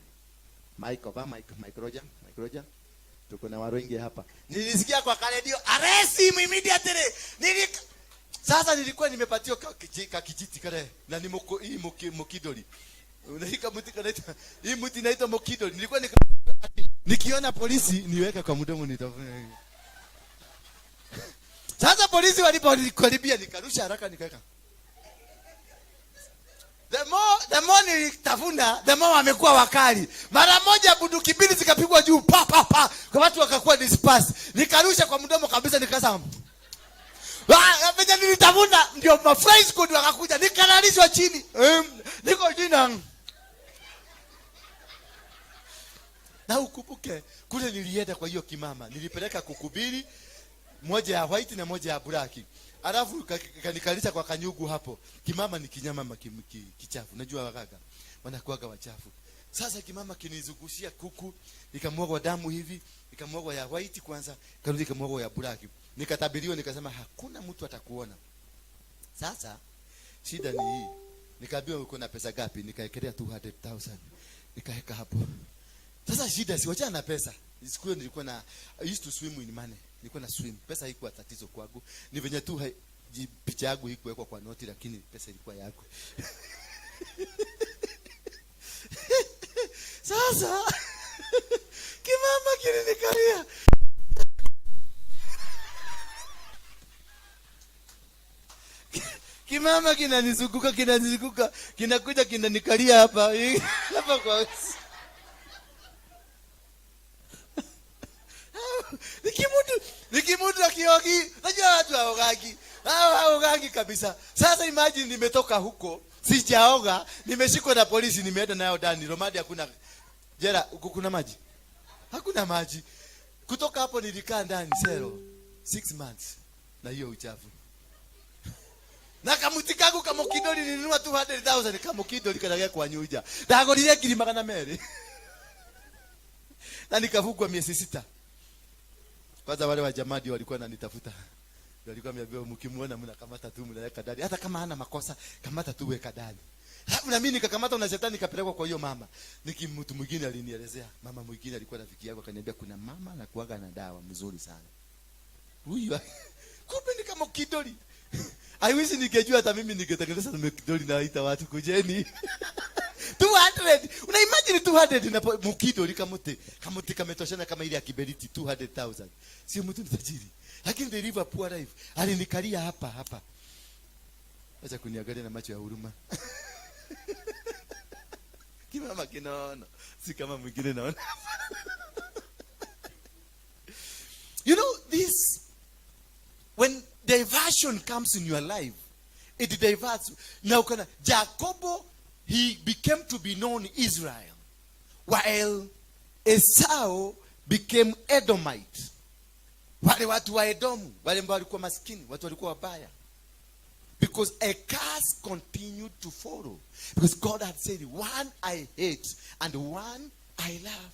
Speaker 1: Mike ba Mike, Mike Roger, Mike Roger. Tuko na watu wengi hapa. Nilisikia kwa redio, arrest him immediately. Sasa nilikuwa nimepatiwa kakijiti kale na ni moko, hii mokidoli. Unaika mti kanaitwa, hii mti inaitwa mokidoli. Nilikuwa nikiona polisi niweka kwa mdomo nitafuna hivi. Sasa polisi walipokaribia nikarusha haraka nikaweka. The more nilitafuna, the more wamekuwa wakali. Mara moja bunduki mbili zikapigwa juu pa pa pa. Kwa watu wakakuwa disperse. Nikarusha kwa mdomo kabisa nikasema venye nilitafuna ndio ma fly squad wakakuja, nikalalishwa chini. Niko chini. Na ukumbuke kule nilienda kwa hiyo kimama, nilipeleka kukubiri moja ya white na moja ya black. Alafu kanikalisha kwa kanyugu hapo. Kimama ni kinyama kichafu. Unajua waganga wanakuwaga wachafu. Sasa kimama kinizungushia kuku, ikamwagwa damu hivi, ikamwagwa ya white kwanza, karudi ikamwagwa ya black. Nikatabiriwa nikasema hakuna mtu atakuona. Sasa shida ni hii. Nikaambiwa uko na pesa gapi? Nikaekelea 200,000. Nikaweka hapo. Sasa shida si wachana na pesa. Siku hiyo nilikuwa na, I used to swim in money. Nilikuwa na swim. Pesa haikuwa tatizo kwangu. Ni venye tu picha yangu haikuwekwa kwa noti, lakini pesa ilikuwa yako. Sasa kimama kilinikalia. Kimama kinanizunguka, kinanizunguka, kinakuja kinanikalia hapa. Hapa kwa Nikimutu akiogi, najua watu haogagi. Hao haogagi kabisa. Sasa imagine nimetoka huko, sijaoga, nimeshikwa na polisi, nimeenda nayo ndani. Romadi hakuna jela, huko kuna maji? Hakuna maji. Kutoka hapo nilikaa ndani selo 6 months na hiyo uchafu. Na kamuti kangu kamukidoli nilinunua 200,000 kamukidoli kanagia kwa nyuja. Ndagorire ngiri magana merĩ. Na nikafungwa miezi 6. Kwanza wale wa jamaa ndio walikuwa wananitafuta. Ndio walikuwa wameambiwa mkimuona mnakamata tu mnaweka ndani. Hata kama hana makosa, kamata tu weka ndani. Alafu na mimi nikakamata na shetani nikapelekwa kwa hiyo mama. Niki mtu mwingine alinielezea. Mama mwingine alikuwa rafiki yangu akaniambia kuna mama anakuaga na dawa mzuri sana. Huyu kumbe ni kama kidoli. I wish ningejua hata mimi ningetengeneza na kidoli na ita watu kujeni. 200. Una imagine 200 na mkidoli kamote. Kamote kametoshana kama ile ya kiberiti 200,000. Sio mtu ni tajiri. Lakini they live a poor life. Alinikalia hapa hapa. Acha kuniangalia na macho ya huruma. Kimama kinaona. Si kama mwingine naona. You know this, when diversion comes in your life, it diverts. Now kana Jacobo, he became to be known Israel, while Esau became Edomite. Wale watu wa Edomu, wale ambao walikuwa maskini, watu walikuwa wabaya. Because a curse continued to follow. Because God had said, one I hate and one I love.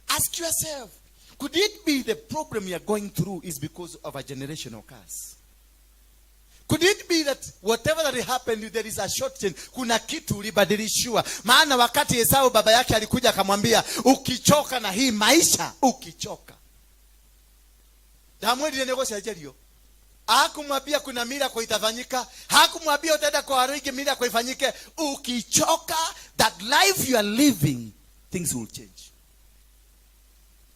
Speaker 1: Ask yourself, could it be the problem you are going through is because of a generational curse? Could it be that whatever that happened, there is a short change? Kuna kitu ulibadilishiwa. Maana wakati Esau baba yake alikuja akamwambia, "Ukichoka na hii maisha, ukichoka." Ndamwĩrire nĩ gũcenjerio. Hakumwambia kuna miracle itafanyika. Hakumwambia utaenda kwa Waruingi miracle ifanyike. Ukichoka that life you are living, things will change.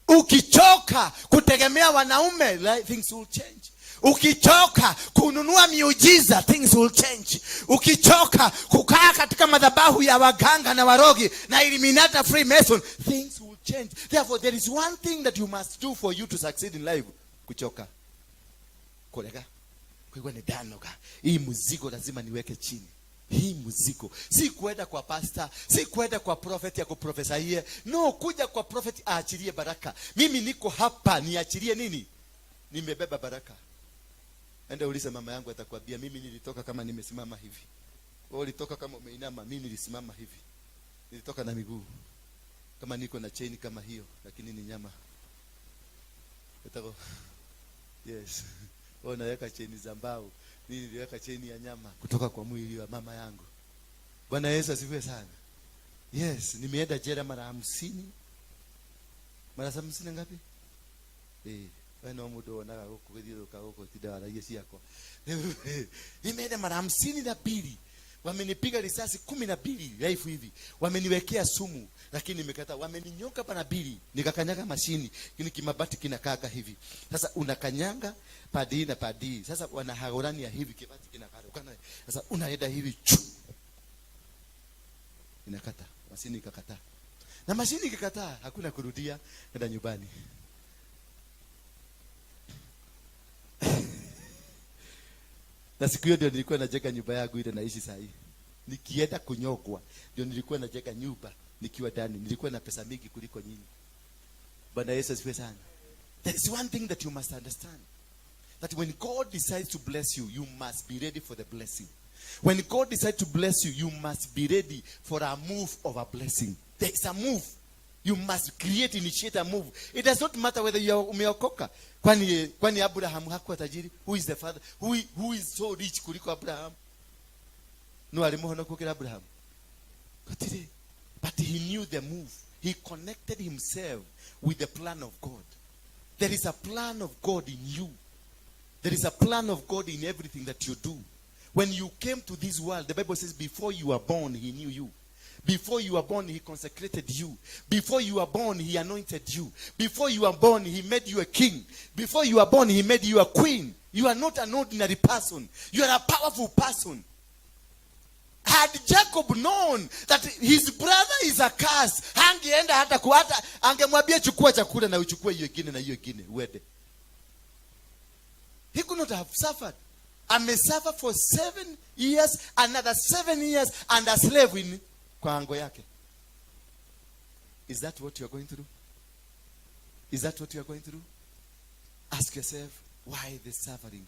Speaker 1: Ukichoka kutegemea wanaume, things will change. Ukichoka kununua miujiza, things will change. Ukichoka kukaa katika madhabahu ya waganga na warogi na Illuminati na Freemason, things will change. Therefore, there is one thing that you must do for you to succeed in life: kuchoka, kurega kuigua ni ndanoga. Hii mzigo lazima niweke chini. Hii mzigo si kwenda kwa pastor, si kwenda kwa prophet ya kuprophesy. No, kuja kwa prophet aachilie baraka. Mimi niko hapa niachilie nini? Nimebeba baraka. Enda ulize mama yangu, atakwambia mimi nilitoka kama nimesimama hivi. Wewe ulitoka kama umeinama, mimi nilisimama hivi. Nilitoka na miguu kama niko na chain kama hiyo, lakini ni nyama. Utako. Yes, wewe unaweka cheni za mbao, mimi niliweka cheni ya nyama kutoka kwa mwili wa mama yangu. Bwana Yesu asifiwe sana. Yes, nimeenda jela mara 50. Mara 50 ngapi? Eh, we no mundu wonaga guku githiũrũrũka gũkũ tinda waragia ciakwa. Nimeenda mara 52. Wamenipiga risasi 12 life hivi. Wameniwekea sumu, lakini nimekataa. Wameninyonga mara mbili, nikakanyaga mashini, kini kimabati kinakaka hivi. Sasa unakanyanga padi na padi. Sasa wanahagorania hivi, kibati kinakarukana. Sasa unaenda hivi chu. Inakata, mashini ikakataa. Na mashini ikikataa, hakuna kurudia, enda nyumbani. Na siku hiyo ndio nilikuwa najenga nyumba yangu ile naishi saa hii. Nikienda kunyogwa ndio nilikuwa najenga nyumba nikiwa ndani. Nilikuwa na pesa mingi kuliko nyinyi. Bwana Yesu asifiwe sana. There is one thing that you must understand. That when God decides to bless you, you must be ready for the blessing. When God decides to bless you, you must be ready for a move of a blessing. There is a move. You must create, initiate a move. It does not matter whether you are umeokoka. Kwani Abraham hakuwa tajiri? Who is the father? Who is so rich kuliko Abraham? No alimuhona kukira Abraham. Gũtirĩ. But he knew the move. He connected himself with the plan of God. There is a plan of God in you. There is a plan of God in everything that you do. When you came to this world, the Bible says before you were born, he knew you. Before you were born, he consecrated you. Before you were born, he anointed you. Before you were born, he made you a king. Before you were born, he made you a queen. You are not an ordinary person. You are a powerful person. Had Jacob known that his brother is a curse, hangeenda hata kuata, angemwambia chukua chakula na uchukue hiyo ingine na hiyo ingine uende. He could not have suffered. Amesuffer for 7 years, another 7 years, and a slave in kwa ango yake. Is that what you are going through? Is that what you are going through? Ask yourself, why the suffering?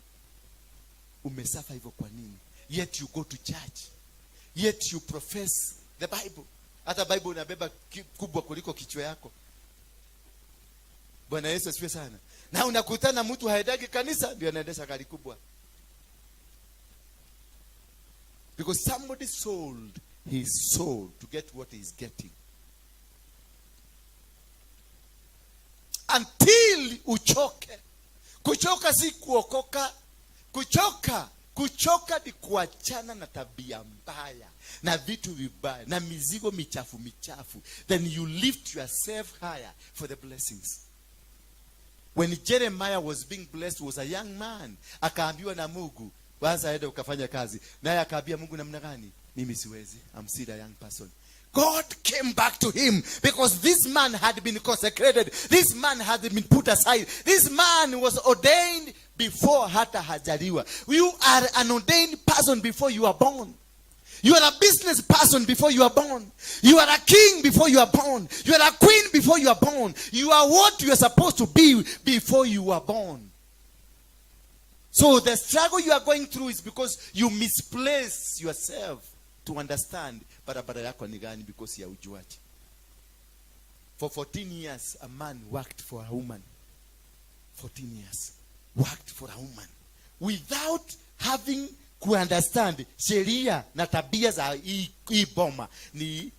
Speaker 1: Umesuffer hivyo kwa nini? Yet you go to church. Yet you profess the Bible. Hata Bible unabeba kubwa kuliko kichwa yako. Bwana Yesu asifiwe sana. Na unakutana mtu haendagi kanisa ndio anaendesha gari kubwa. Because somebody sold his soul to get what he is getting. Until uchoke. Kuchoka si kuokoka. Kuchoka ni kuachana na tabia mbaya na vitu vibaya na mizigo michafu michafu. Then you lift yourself higher for the blessings. When Jeremiah was being blessed, was a young man. Akaambiwa na Mungu, kwanza aende ukafanya kazi. Naye akaambia Mungu namna gani? Mimi siwezi. I'm still a young person. God came back to him because this man had been consecrated. This man had been put aside. This man was ordained before hata hajaliwa. You are an ordained person before you are born. You are a business person before you are born. You are a king before you are born. You are a queen before you are born. You are what you are supposed to be before you are born. So the struggle you are going through is because you misplace yourself to understand barabara yako ni gani because ya ujuaji. For 14 years, a man worked for a woman. 14 years. Worked for a woman. Without Having kuunderstand sheria na tabia za hii boma ni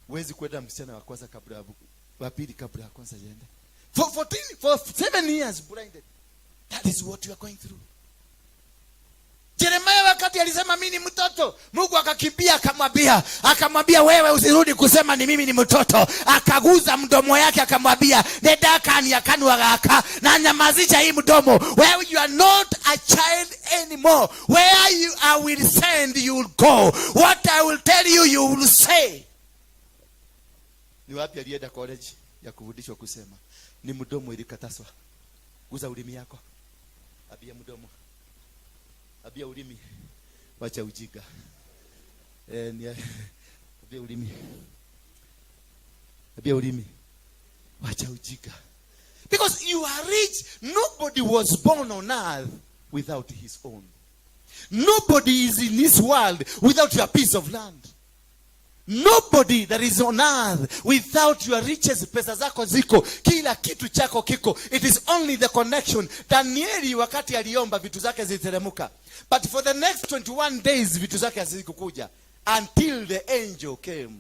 Speaker 1: huwezi kwenda msichana wa kwanza kabla ya wa pili kabla ya kwanza iende. For 14, for 7 years blinded. That is what you are going through.
Speaker 2: Jeremia wakati alisema, "Mimi ni mtoto," Mungu akakimbia akamwambia, "Wewe usirudi kusema ni mimi ni mtoto." Akaguza mdomo yake akamwambia, "Nendakania kanua gaka na nyamazisha hii mdomo. Where you are not a child anymore. Where you I will send, you will go. What I will tell you, you will say."
Speaker 1: Ni wapi alienda college ya kufundishwa kusema? Ni mdomo ilikataswa. Guza ulimi yako, abia mdomo, abia ulimi, wacha ujinga. Ni abia ulimi, abia ulimi, wacha ujinga. Because you are rich. Nobody was born on earth without his own. Nobody is in this world without your piece of land. Nobody that is on earth without your riches. Pesa zako ziko, kila kitu chako kiko. It is only the connection. Danieli wakati aliomba, vitu zake ziliteremuka, but for the next 21 days vitu zake hazikukuja until the angel came.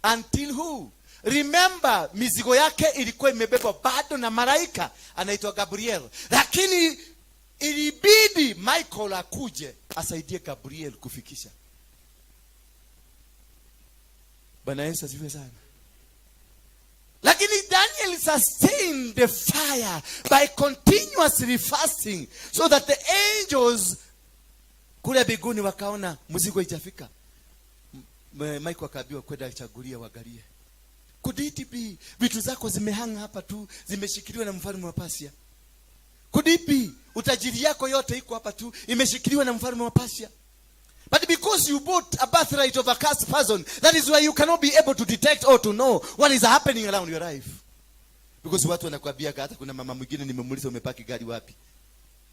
Speaker 1: Until who? Remember, mizigo yake ilikuwa imebebwa bado na malaika anaitwa Gabriel, lakini ilibidi Michael akuje asaidie Gabriel kufikisha. Bwana Yesu asifiwe sana. Lakini Daniel sustained the fire by continuously fasting so that the angels kule mbinguni wakaona mzigo ijafika. Michael akaambiwa kwenda achagulie waangalie. Could it be vitu zako zimehanga hapa tu, zimeshikiliwa na mfalme wa Pasia? Could it be utajiri yako yote iko hapa tu, imeshikiliwa na mfalme wa Pasia? But because you bought a birthright of a cursed person, that is why you cannot be able to detect or to know what is happening around your life. Because watu wanakuambia, hata kuna mama mwingine nimemuuliza, "Umepaki gari wapi?"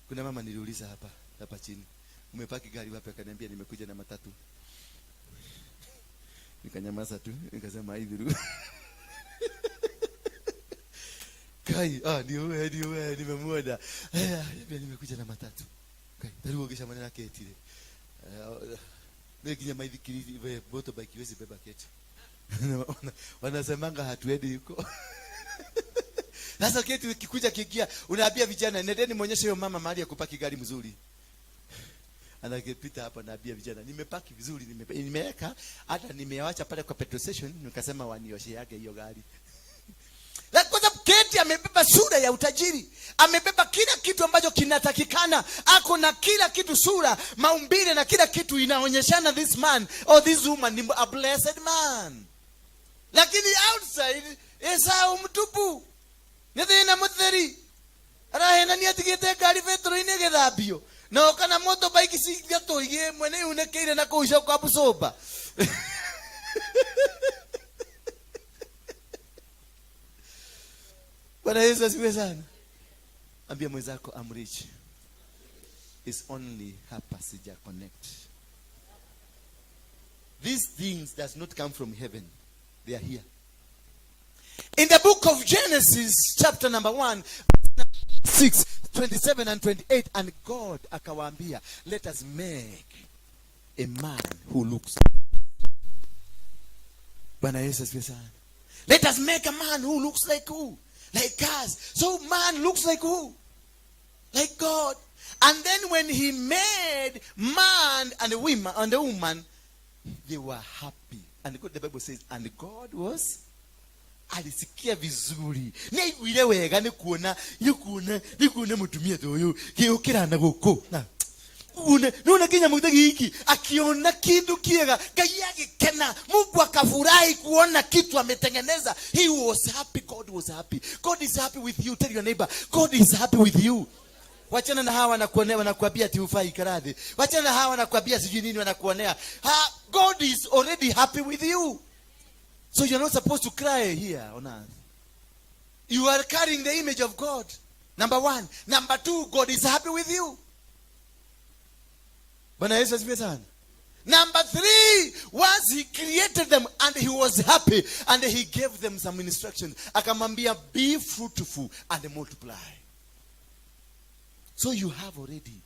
Speaker 1: Kuna mama niliuliza hapa hapa chini, "Umepaki gari wapi?" Akaniambia, "Nimekuja na matatu." Nikanyamaza tu, nikasema hivi. Kai, ah, ni wewe, ni wewe, nimemuona. Eh, nimekuja na matatu. Kai, taruogesha maneno yake etile. Eh, nginya maithikiri motorbike iwezi beba keti. Wanasemanga hatuendi huko. Sasa keti kikuja kikia, unaambia vijana, "Nendeni muonyeshe hiyo mama mahali ya kupaki gari mzuri." Anakipita hapa, naambia vijana, "Nimepaki vizuri, nimeweka hata nimewacha pale kwa petrol station, nikasema wanioshe yake hiyo gari."
Speaker 2: Kwa sababu keti amebeba sura ya utajiri, amebeba kila kitu ambacho kinatakikana, ako na kila kitu, sura, maumbile na kila kitu inaonyeshana this man or this woman ni a blessed man, lakini outside Esau mtupu, nĩ thĩna mũtheri, arahenania atigĩte ngari betũrũ-inĩ ĩgĩthambio na kana motorbike cigatũ igĩ mwene yunĩkĩire na kũu kwa Busoba.
Speaker 1: Bwana Yesu asifiwe sana. Ambia mwenzako, "I'm rich. It's only hapa sija connect." These things does not come from heaven. They are here.
Speaker 2: In the book of Genesis, chapter number 1, 6, 27 and 28,
Speaker 1: and God akawaambia, "Let us make a man who looks." Bwana Yesu asifiwe sana.
Speaker 2: Let us make a man who looks like who? Like us. So man looks like who? Like God. And then when he made man and the woman and the woman,
Speaker 1: they were happy. And God, the Bible says, and God was alisikia vizuri, nĩaiguire wega nĩ kuona mũtumia ta ũyũ gĩũkĩra na gũkũ na kuona nĩona kĩnyamũ ta gĩkĩ,
Speaker 2: akiona kindu kiega, Ngai agĩkena. Mungu akafurahi kuona kitu ametengeneza. He was happy. God was happy. God is happy with you. Tell your neighbor, "God is happy with you."
Speaker 1: Wachana na hawa wanakuonea, wanakuambia ati hufai karadhi. Wachana na hawa wanakuambia sijui nini, wanakuonea.
Speaker 2: Ha, God is already happy with you.
Speaker 1: So you're not supposed to cry here on earth.
Speaker 2: You are carrying the image of God, number one. Number two, God is happy with you.
Speaker 1: Bwana Yesu asifiwe sana.
Speaker 2: Number three, once he created them and he was happy and he gave them some instructions.
Speaker 1: Akamwambia, "Be fruitful and multiply." So you have already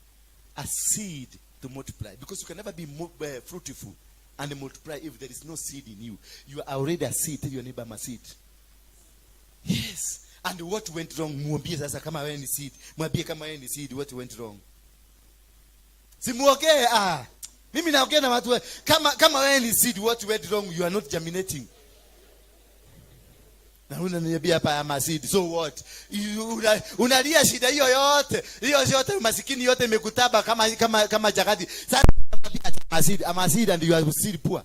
Speaker 1: a seed to multiply, because you can never be fruitful and multiply if there is no seed in you. You are already a seed. Tell your neighbor, "I'm a seed." Yes. And what went wrong? Mwambie sasa kama wewe ni seed. Mwambie kama wewe ni seed, what went wrong? Simuongee. Ah. Mimi naongea na watu kama wewe ni seed, what went wrong? You are not germinating. Na unaniambia hapa, "I'm a seed." So what? Unalia shida hiyo yote. Hiyo yote, masikini yote imekutaba kama jagadi. Sasa unamwambia, "I'm a seed, I'm a seed," and you are still poor.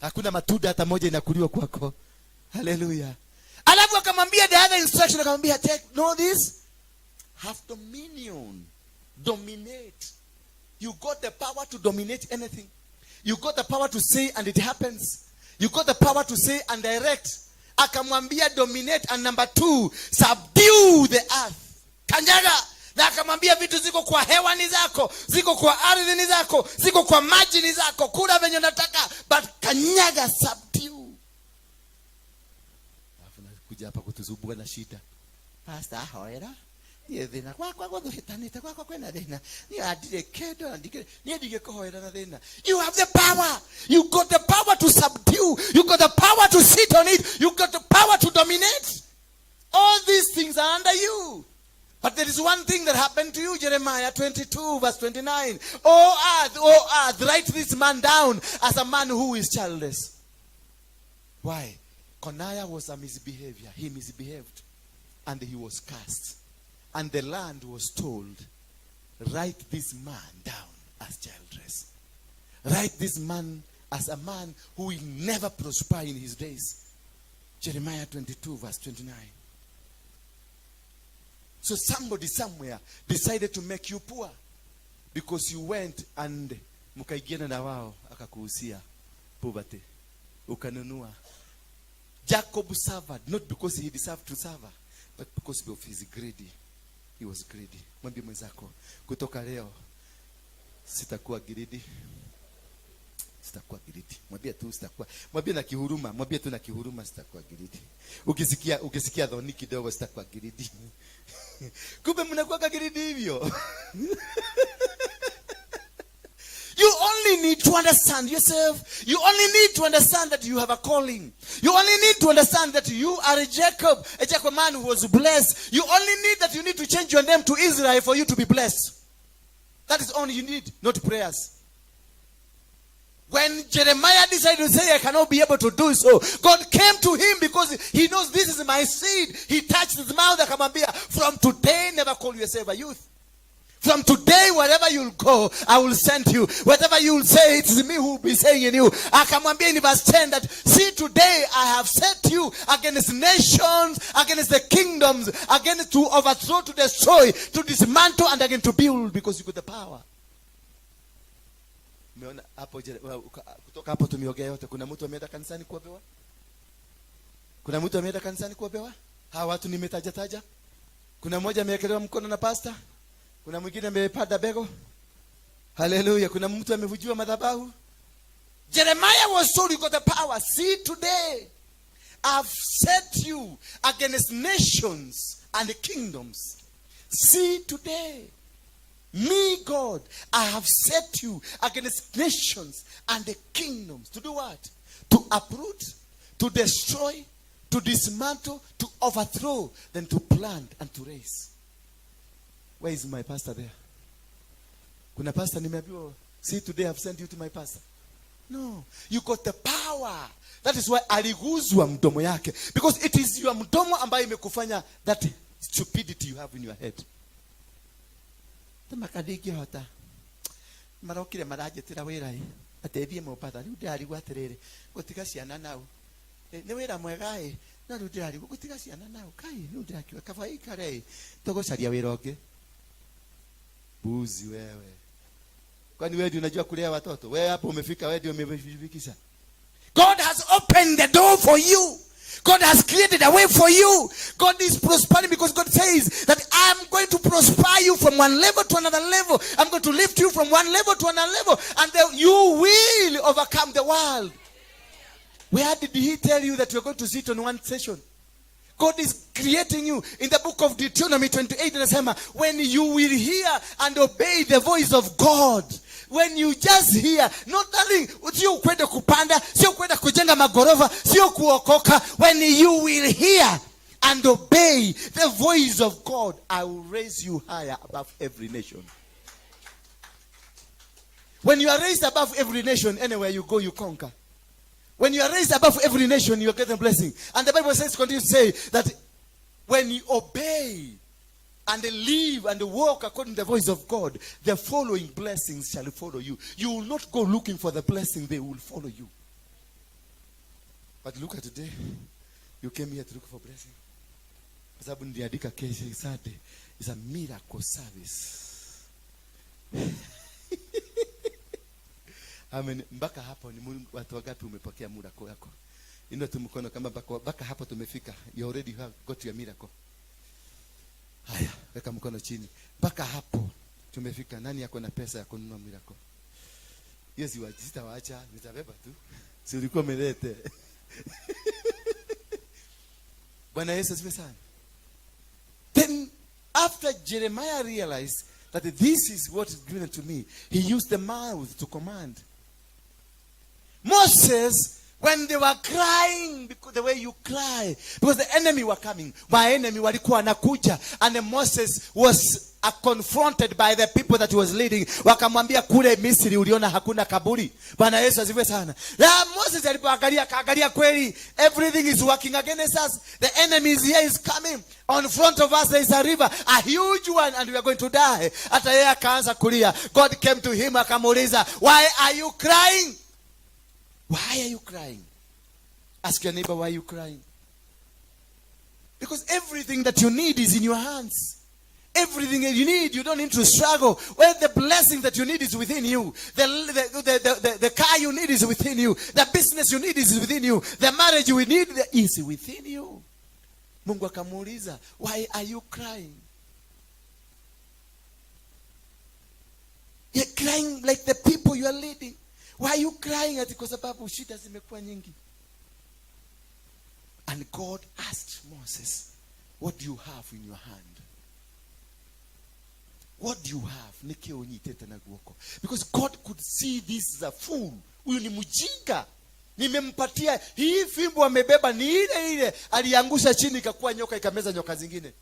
Speaker 1: Hakuna matunda hata moja inakuliwa kwako. Hallelujah.
Speaker 2: Alafu akamwambia the other instruction, akamwambia, "Take, know this,
Speaker 1: Have dominion. Dominate. You got the power to dominate anything. You got the power to say and it happens. You got the power to say and direct. Akamwambia, "Dominate," and number two, "Subdue the earth."
Speaker 2: Kanyaga. Na akamwambia, "Vitu ziko kwa hewa ni zako, ziko kwa ardhi ni zako, ziko kwa maji ni zako, kula venye unataka, but kanyaga, subdue."
Speaker 1: Alafu nakuja hapa kutusumbua na shida. "Pastor, hoera niĩ thĩna gwakwa gũthũhĩtanĩte, gwakwa kwĩna thĩna, niĩ andirĩ kĩndũ na niĩ ndingĩkũhoera na thĩna."
Speaker 2: You have the power. You got the power to subdue. You got the power to sit on it. You got the power to dominate.
Speaker 1: All these things are under you. But there is one thing that happened to you, Jeremiah 22, verse 29. "Oh earth, oh earth, write this man down as a man who is childless." Why? Coniah was a misbehavior. He misbehaved. And he was cast. And the land was told, "Write this man down as childless. Write this man as a man who will never prosper in his days." Jeremiah 22, verse 29. So somebody somewhere decided to make you poor because you went and mkaingiana na wao, akakuhusia poverty, ukanunua. Jacob suffered not because he deserved to suffer, but because of his greedy. He was greedy. Mwambie mwenzako, "Kutoka leo sitakuwa greedy. Sitakuwa greedy." Mwambie tu sitakuwa. Mwambie na kihuruma, mwambie tu na kihuruma, "Sitakuwa greedy." Ukisikia dhoni kidogo, "Sitakuwa greedy." Kumbe mnakuwa greedy hivyo.
Speaker 2: You only need to understand yourself. You only need to understand that you have a calling. You only need to understand that you are a Jacob man who was blessed. You only need that you need to change your name to Israel for you to be blessed.
Speaker 1: That is all you need, not prayers.
Speaker 2: When Jeremiah decided to say, "I cannot be able to do so," God came to him because he knows this is my seed. He touched his mouth, akamwambia, "From today, never call yourself a youth. From today, wherever you'll go, I will send you. Whatever you'll say, it is me who will be saying in you." Akamwambia in verse 10 that, "See, today I have set you against nations, against the kingdoms, against to overthrow, to destroy, to dismantle, and again to build," because you got the power.
Speaker 1: Umeona hapo kutoka hapo tumeongea yote. Kuna mtu ameenda kanisani kuombewa? Kuna mtu ameenda kanisani kuombewa? Hawa watu nimetaja taja. Kuna mmoja amewekelewa mkono na pastor? Kuna mwingine amepanda mbegu? Haleluya. Kuna mtu amevujiwa madhabahu?
Speaker 2: Jeremiah was told, "You got the power. See, today I've set you against nations and the kingdoms. See today, me, God, I have set you against nations and the kingdoms."
Speaker 1: To do what? To uproot, to destroy, to dismantle, to overthrow, then to plant and to raise. Where is my pastor there? Kuna pastor nimeambiwa, "See, today I've sent you to my pastor"? No, you got the power. That is why aliguzwa mdomo yake. Because it is your mdomo ambayo imekufanya that stupidity you have in your head. Tamaka ndingĩhota, marokire maranjĩtĩra wĩra ĩ atĩ thiĩ Mombasa, rĩu ndĩrarigwo atĩrĩrĩ, gũtiga ciana nau. Nĩ wĩra mwega ĩ, no rĩu ndĩrarigwo gũtiga ciana nau, kai rĩu ndĩrakiuga kaba ikare ĩ, tũgũcaria wĩra ũngĩ. Buzi wewe, kwani wewe ndio unajua kulea watoto? Wewe hapo umefika, wewe ndio umefikisha.
Speaker 2: God has opened the door for you. God has created a way for you. God is prospering because God says that I'm going to prosper you from one level to another level. I'm going to lift you from one level to another level. And then you will overcome the world.
Speaker 1: Where did he tell you that you're going to sit on one session? God is creating you. In the book of Deuteronomy 28 inasema, when you will hear and obey the voice of God. When you just hear, not nothing, sio kwenda kupanda, sio kwenda kujenga magorofa, sio kuokoka. When you will hear and obey the voice of God, I will raise you higher above every nation. When you are raised above every nation, anywhere you go, you conquer. When you are raised above every nation, you are getting blessing. And the Bible says, continues to say that when you obey and live and walk according to the voice of God, the following blessings shall follow you. You will not go looking for the blessing, they will follow you. But look at today. You came here to look for blessing. Kwa sababu niliandika kesho Sunday is a miracle service. Amen. Mpaka hapo ni watu wangapi umepokea miracle yako? Inua tu mkono kama mpaka hapo tumefika. You already have got your miracle. Haya, weka mkono chini. Mpaka hapo tumefika. Nani yako na pesa ya kununua miracle? Hiyo sitawaacha, nitabeba tu. Si ulikuwa umelete. Bwana Yesu asifiwe sana. Then after Jeremiah realized that this is what is given to me, he used the mouth to command. Moses, when they were crying, because the way you cry, because the enemy were coming, my enemy walikuwa wanakuja, and then Moses was confronted by the people that he was leading. Wakamwambia kule Misri uliona hakuna kaburi. Bwana Yesu asifiwe sana. Na Moses alipoangalia, akaangalia kweli, everything is working against us. The enemy is here, is coming. On front of us there is a river, a huge one, and we are going to die. Hata yeye akaanza kulia. God came to him akamuuliza, why are you crying? Why are you crying? Ask your neighbor, why are you crying? Because everything that you need is in your hands. Everything that you need, you don't need to struggle. Well, the blessing that you need is within you. The car you need is within you. The business you need is within you. The marriage you need is within you. Mungu akamuuliza, why are you crying? You're crying like the people you are leading. Why are you crying? Ati kwa sababu shida zimekuwa nyingi. And God asked Moses, what do you have in your hand? What do you have? Niki unyitete na guoko. Because God could see this is a fool. Huyu ni mjinga. Nimempatia hii fimbo amebeba ni ile ile aliangusha chini ikakuwa nyoka ikameza nyoka zingine.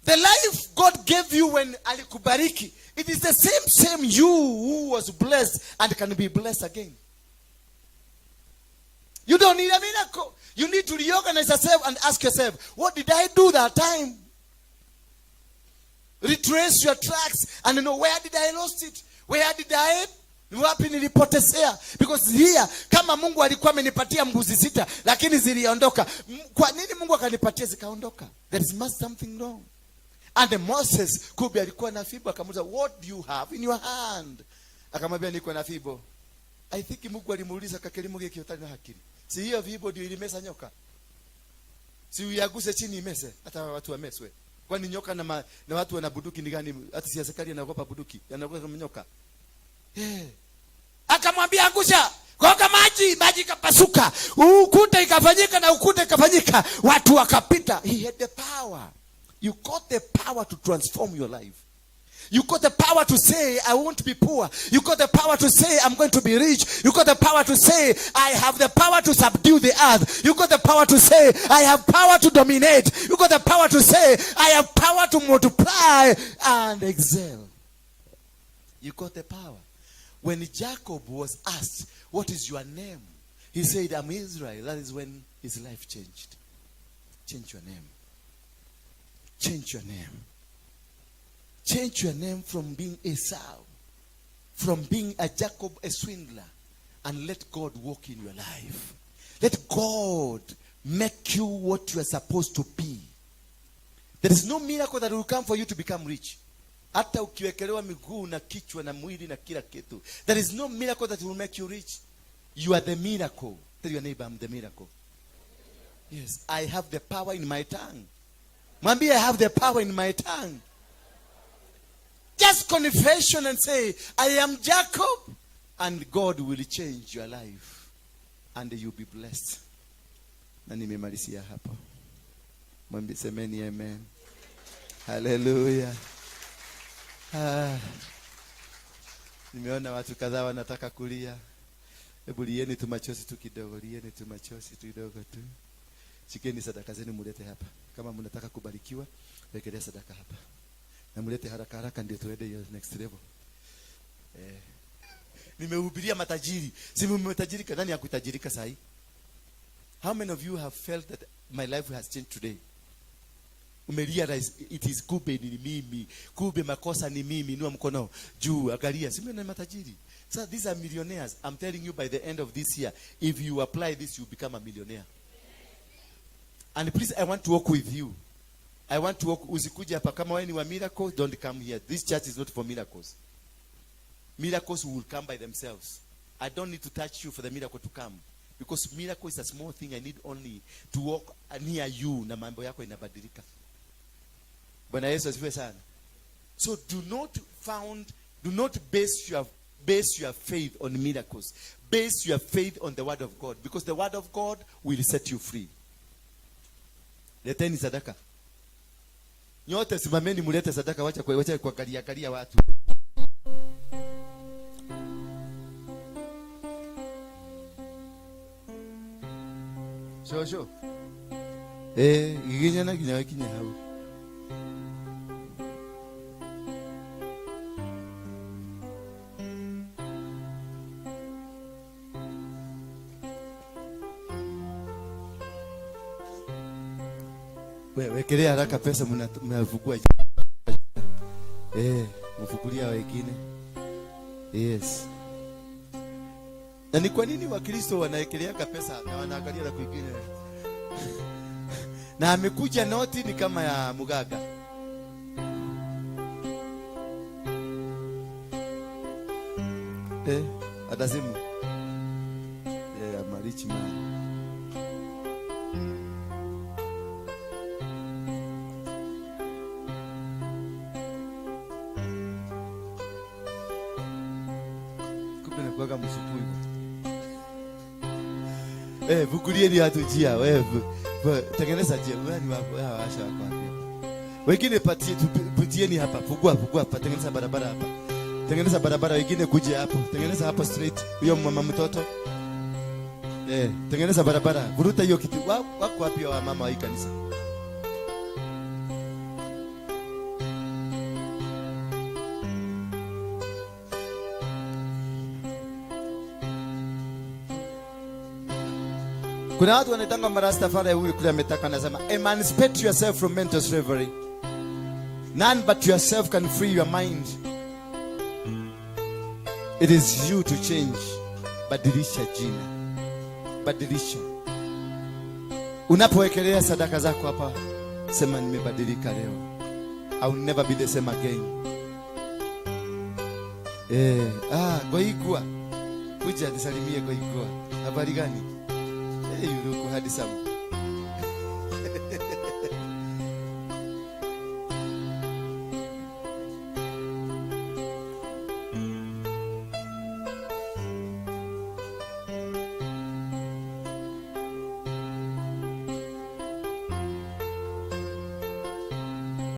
Speaker 1: The life God gave you when alikubariki, it is the same you who was blessed and can be blessed again. You don't need a miracle. You need to reorganize yourself and ask yourself, what did I do that time? Retrace your tracks and know, where did I lost it? Where did I? Ni wapi nilipotezea? Because here, kama Mungu alikuwa amenipatia mbuzi 6 lakini ziliondoka. Kwa nini Mungu akanipatia zikaondoka? There is must something wrong. And Moses kumbe alikuwa na fimbo, akamuuliza, what do you have in your hand? Akamwambia niko na fimbo. I think Mungu alimuuliza kakelimo giki utani na akili. Si hiyo fimbo ndio ilimeza nyoka? Si uiaguse chini imeze, hata watu wameswe. Kwani nyoka na watu wana bunduki ni gani? Hata si askari anaogopa bunduki, anaogopa nyoka.
Speaker 2: Akamwambia angusha, koka maji, maji ikapasuka, ukuta ikafanyika na ukuta ikafanyika, watu wakapita.
Speaker 1: He had the power. You got the power to transform your life. You got the power to say, I won't be poor. You got the power to say, I'm going to be rich. You got the power to say, I have the power to subdue the earth. You got the power to say, I have power to dominate. You got the power to say, I have power to multiply and excel. You got the power. When Jacob was asked, what is your name? He said, I'm Israel. That is when his life changed. Change your name. Change your name. Change your name from being Esau, from being a Jacob, a swindler, and let God walk in your life. Let God make you what you are supposed to be. There is no miracle that will come for you to become rich. Hata ukiwekelewa miguu na kichwa na mwili na kila kitu. There is no miracle that will make you rich. You are the miracle. Tell your neighbor, I'm the miracle. Yes, I have the power in my tongue. Mwambie, I have the power in my tongue. Just confession and say, I am Jacob. And God will change your life. And you'll be blessed. Na nimemalizia hapo. Mwambi, semeni amen. Haleluya. Ah. Nimeona watu kadhaa wanataka kulia. Hebu lieni tu machozi tu kidogo, lieni tu machozi tu kidogo tu. Shikeni sadaka zenu mulete hapa. Kama mnataka kubarikiwa, wekelea sadaka hapa. Na mulete haraka haraka ndio tuende hiyo next level. Nimehubiria matajiri. Si mmetajirika, nani hakutajirika sahi? How many of you have felt that my life has changed today? Umerealize it is kumbe ni mimi, kumbe makosa ni mimi. Inua mkono juu, angalia, si mimi ni matajiri. So these are millionaires. I'm telling you, by the end of this year, if you apply this, you become a millionaire. And please, I want to walk with you. I want to walk. Usikuje hapa kama wewe ni wa miracle, don't come here. This church is not for miracles. Miracles will come by themselves. I don't need to touch you for the miracle to come. Because miracle is a small thing. I need only to walk near you na mambo yako inabadilika. Bwana Yesu asifiwe sana. So do not base your faith on miracles. Base your faith on the word of God, because the word of God will set you free. Leteni sadaka. Nyote simameni mulete sadaka, wacha kuangalia angalia watu. Shosho. Giginya na ginya kinya hau. Wekelea haraka pesa mnafukua. Mfukulia wengine. Yes. Na ni kwa nini Wakristo wanaekeleaga pesa na wanaangalia na kwingine? Na amekuja noti ni kama ya mugaga. Atazimu. I'm a rich man. Kumbe nakuwaga msupu hivyo. Vukulieni watu njia, wewe, tengeneza njia. Wewe ni wako, hawa washa wako wapi hapa? Wengine patieni hapa, fungua, fungua hapa, tengeneza barabara hapa. Tengeneza barabara, wengine kuje hapo. Tengeneza hapo straight. Huyo mama mtoto. Tengeneza barabara. Vuruta hiyo kitu. Wako wapi wa mama wa hii kanisa? Kuna watu wanaitanga marastafari, huyu kule ametaka, anasema emancipate yourself from mental slavery. None but yourself can free your mind. It is you to change. Badilisha jina. Badilisha. Unapowekelea sadaka zako hapa, sema nimebadilika leo. I will never be the same again. Goigua. Kuja nisalimie Goigua. Habari gani? Hey, you look handsome.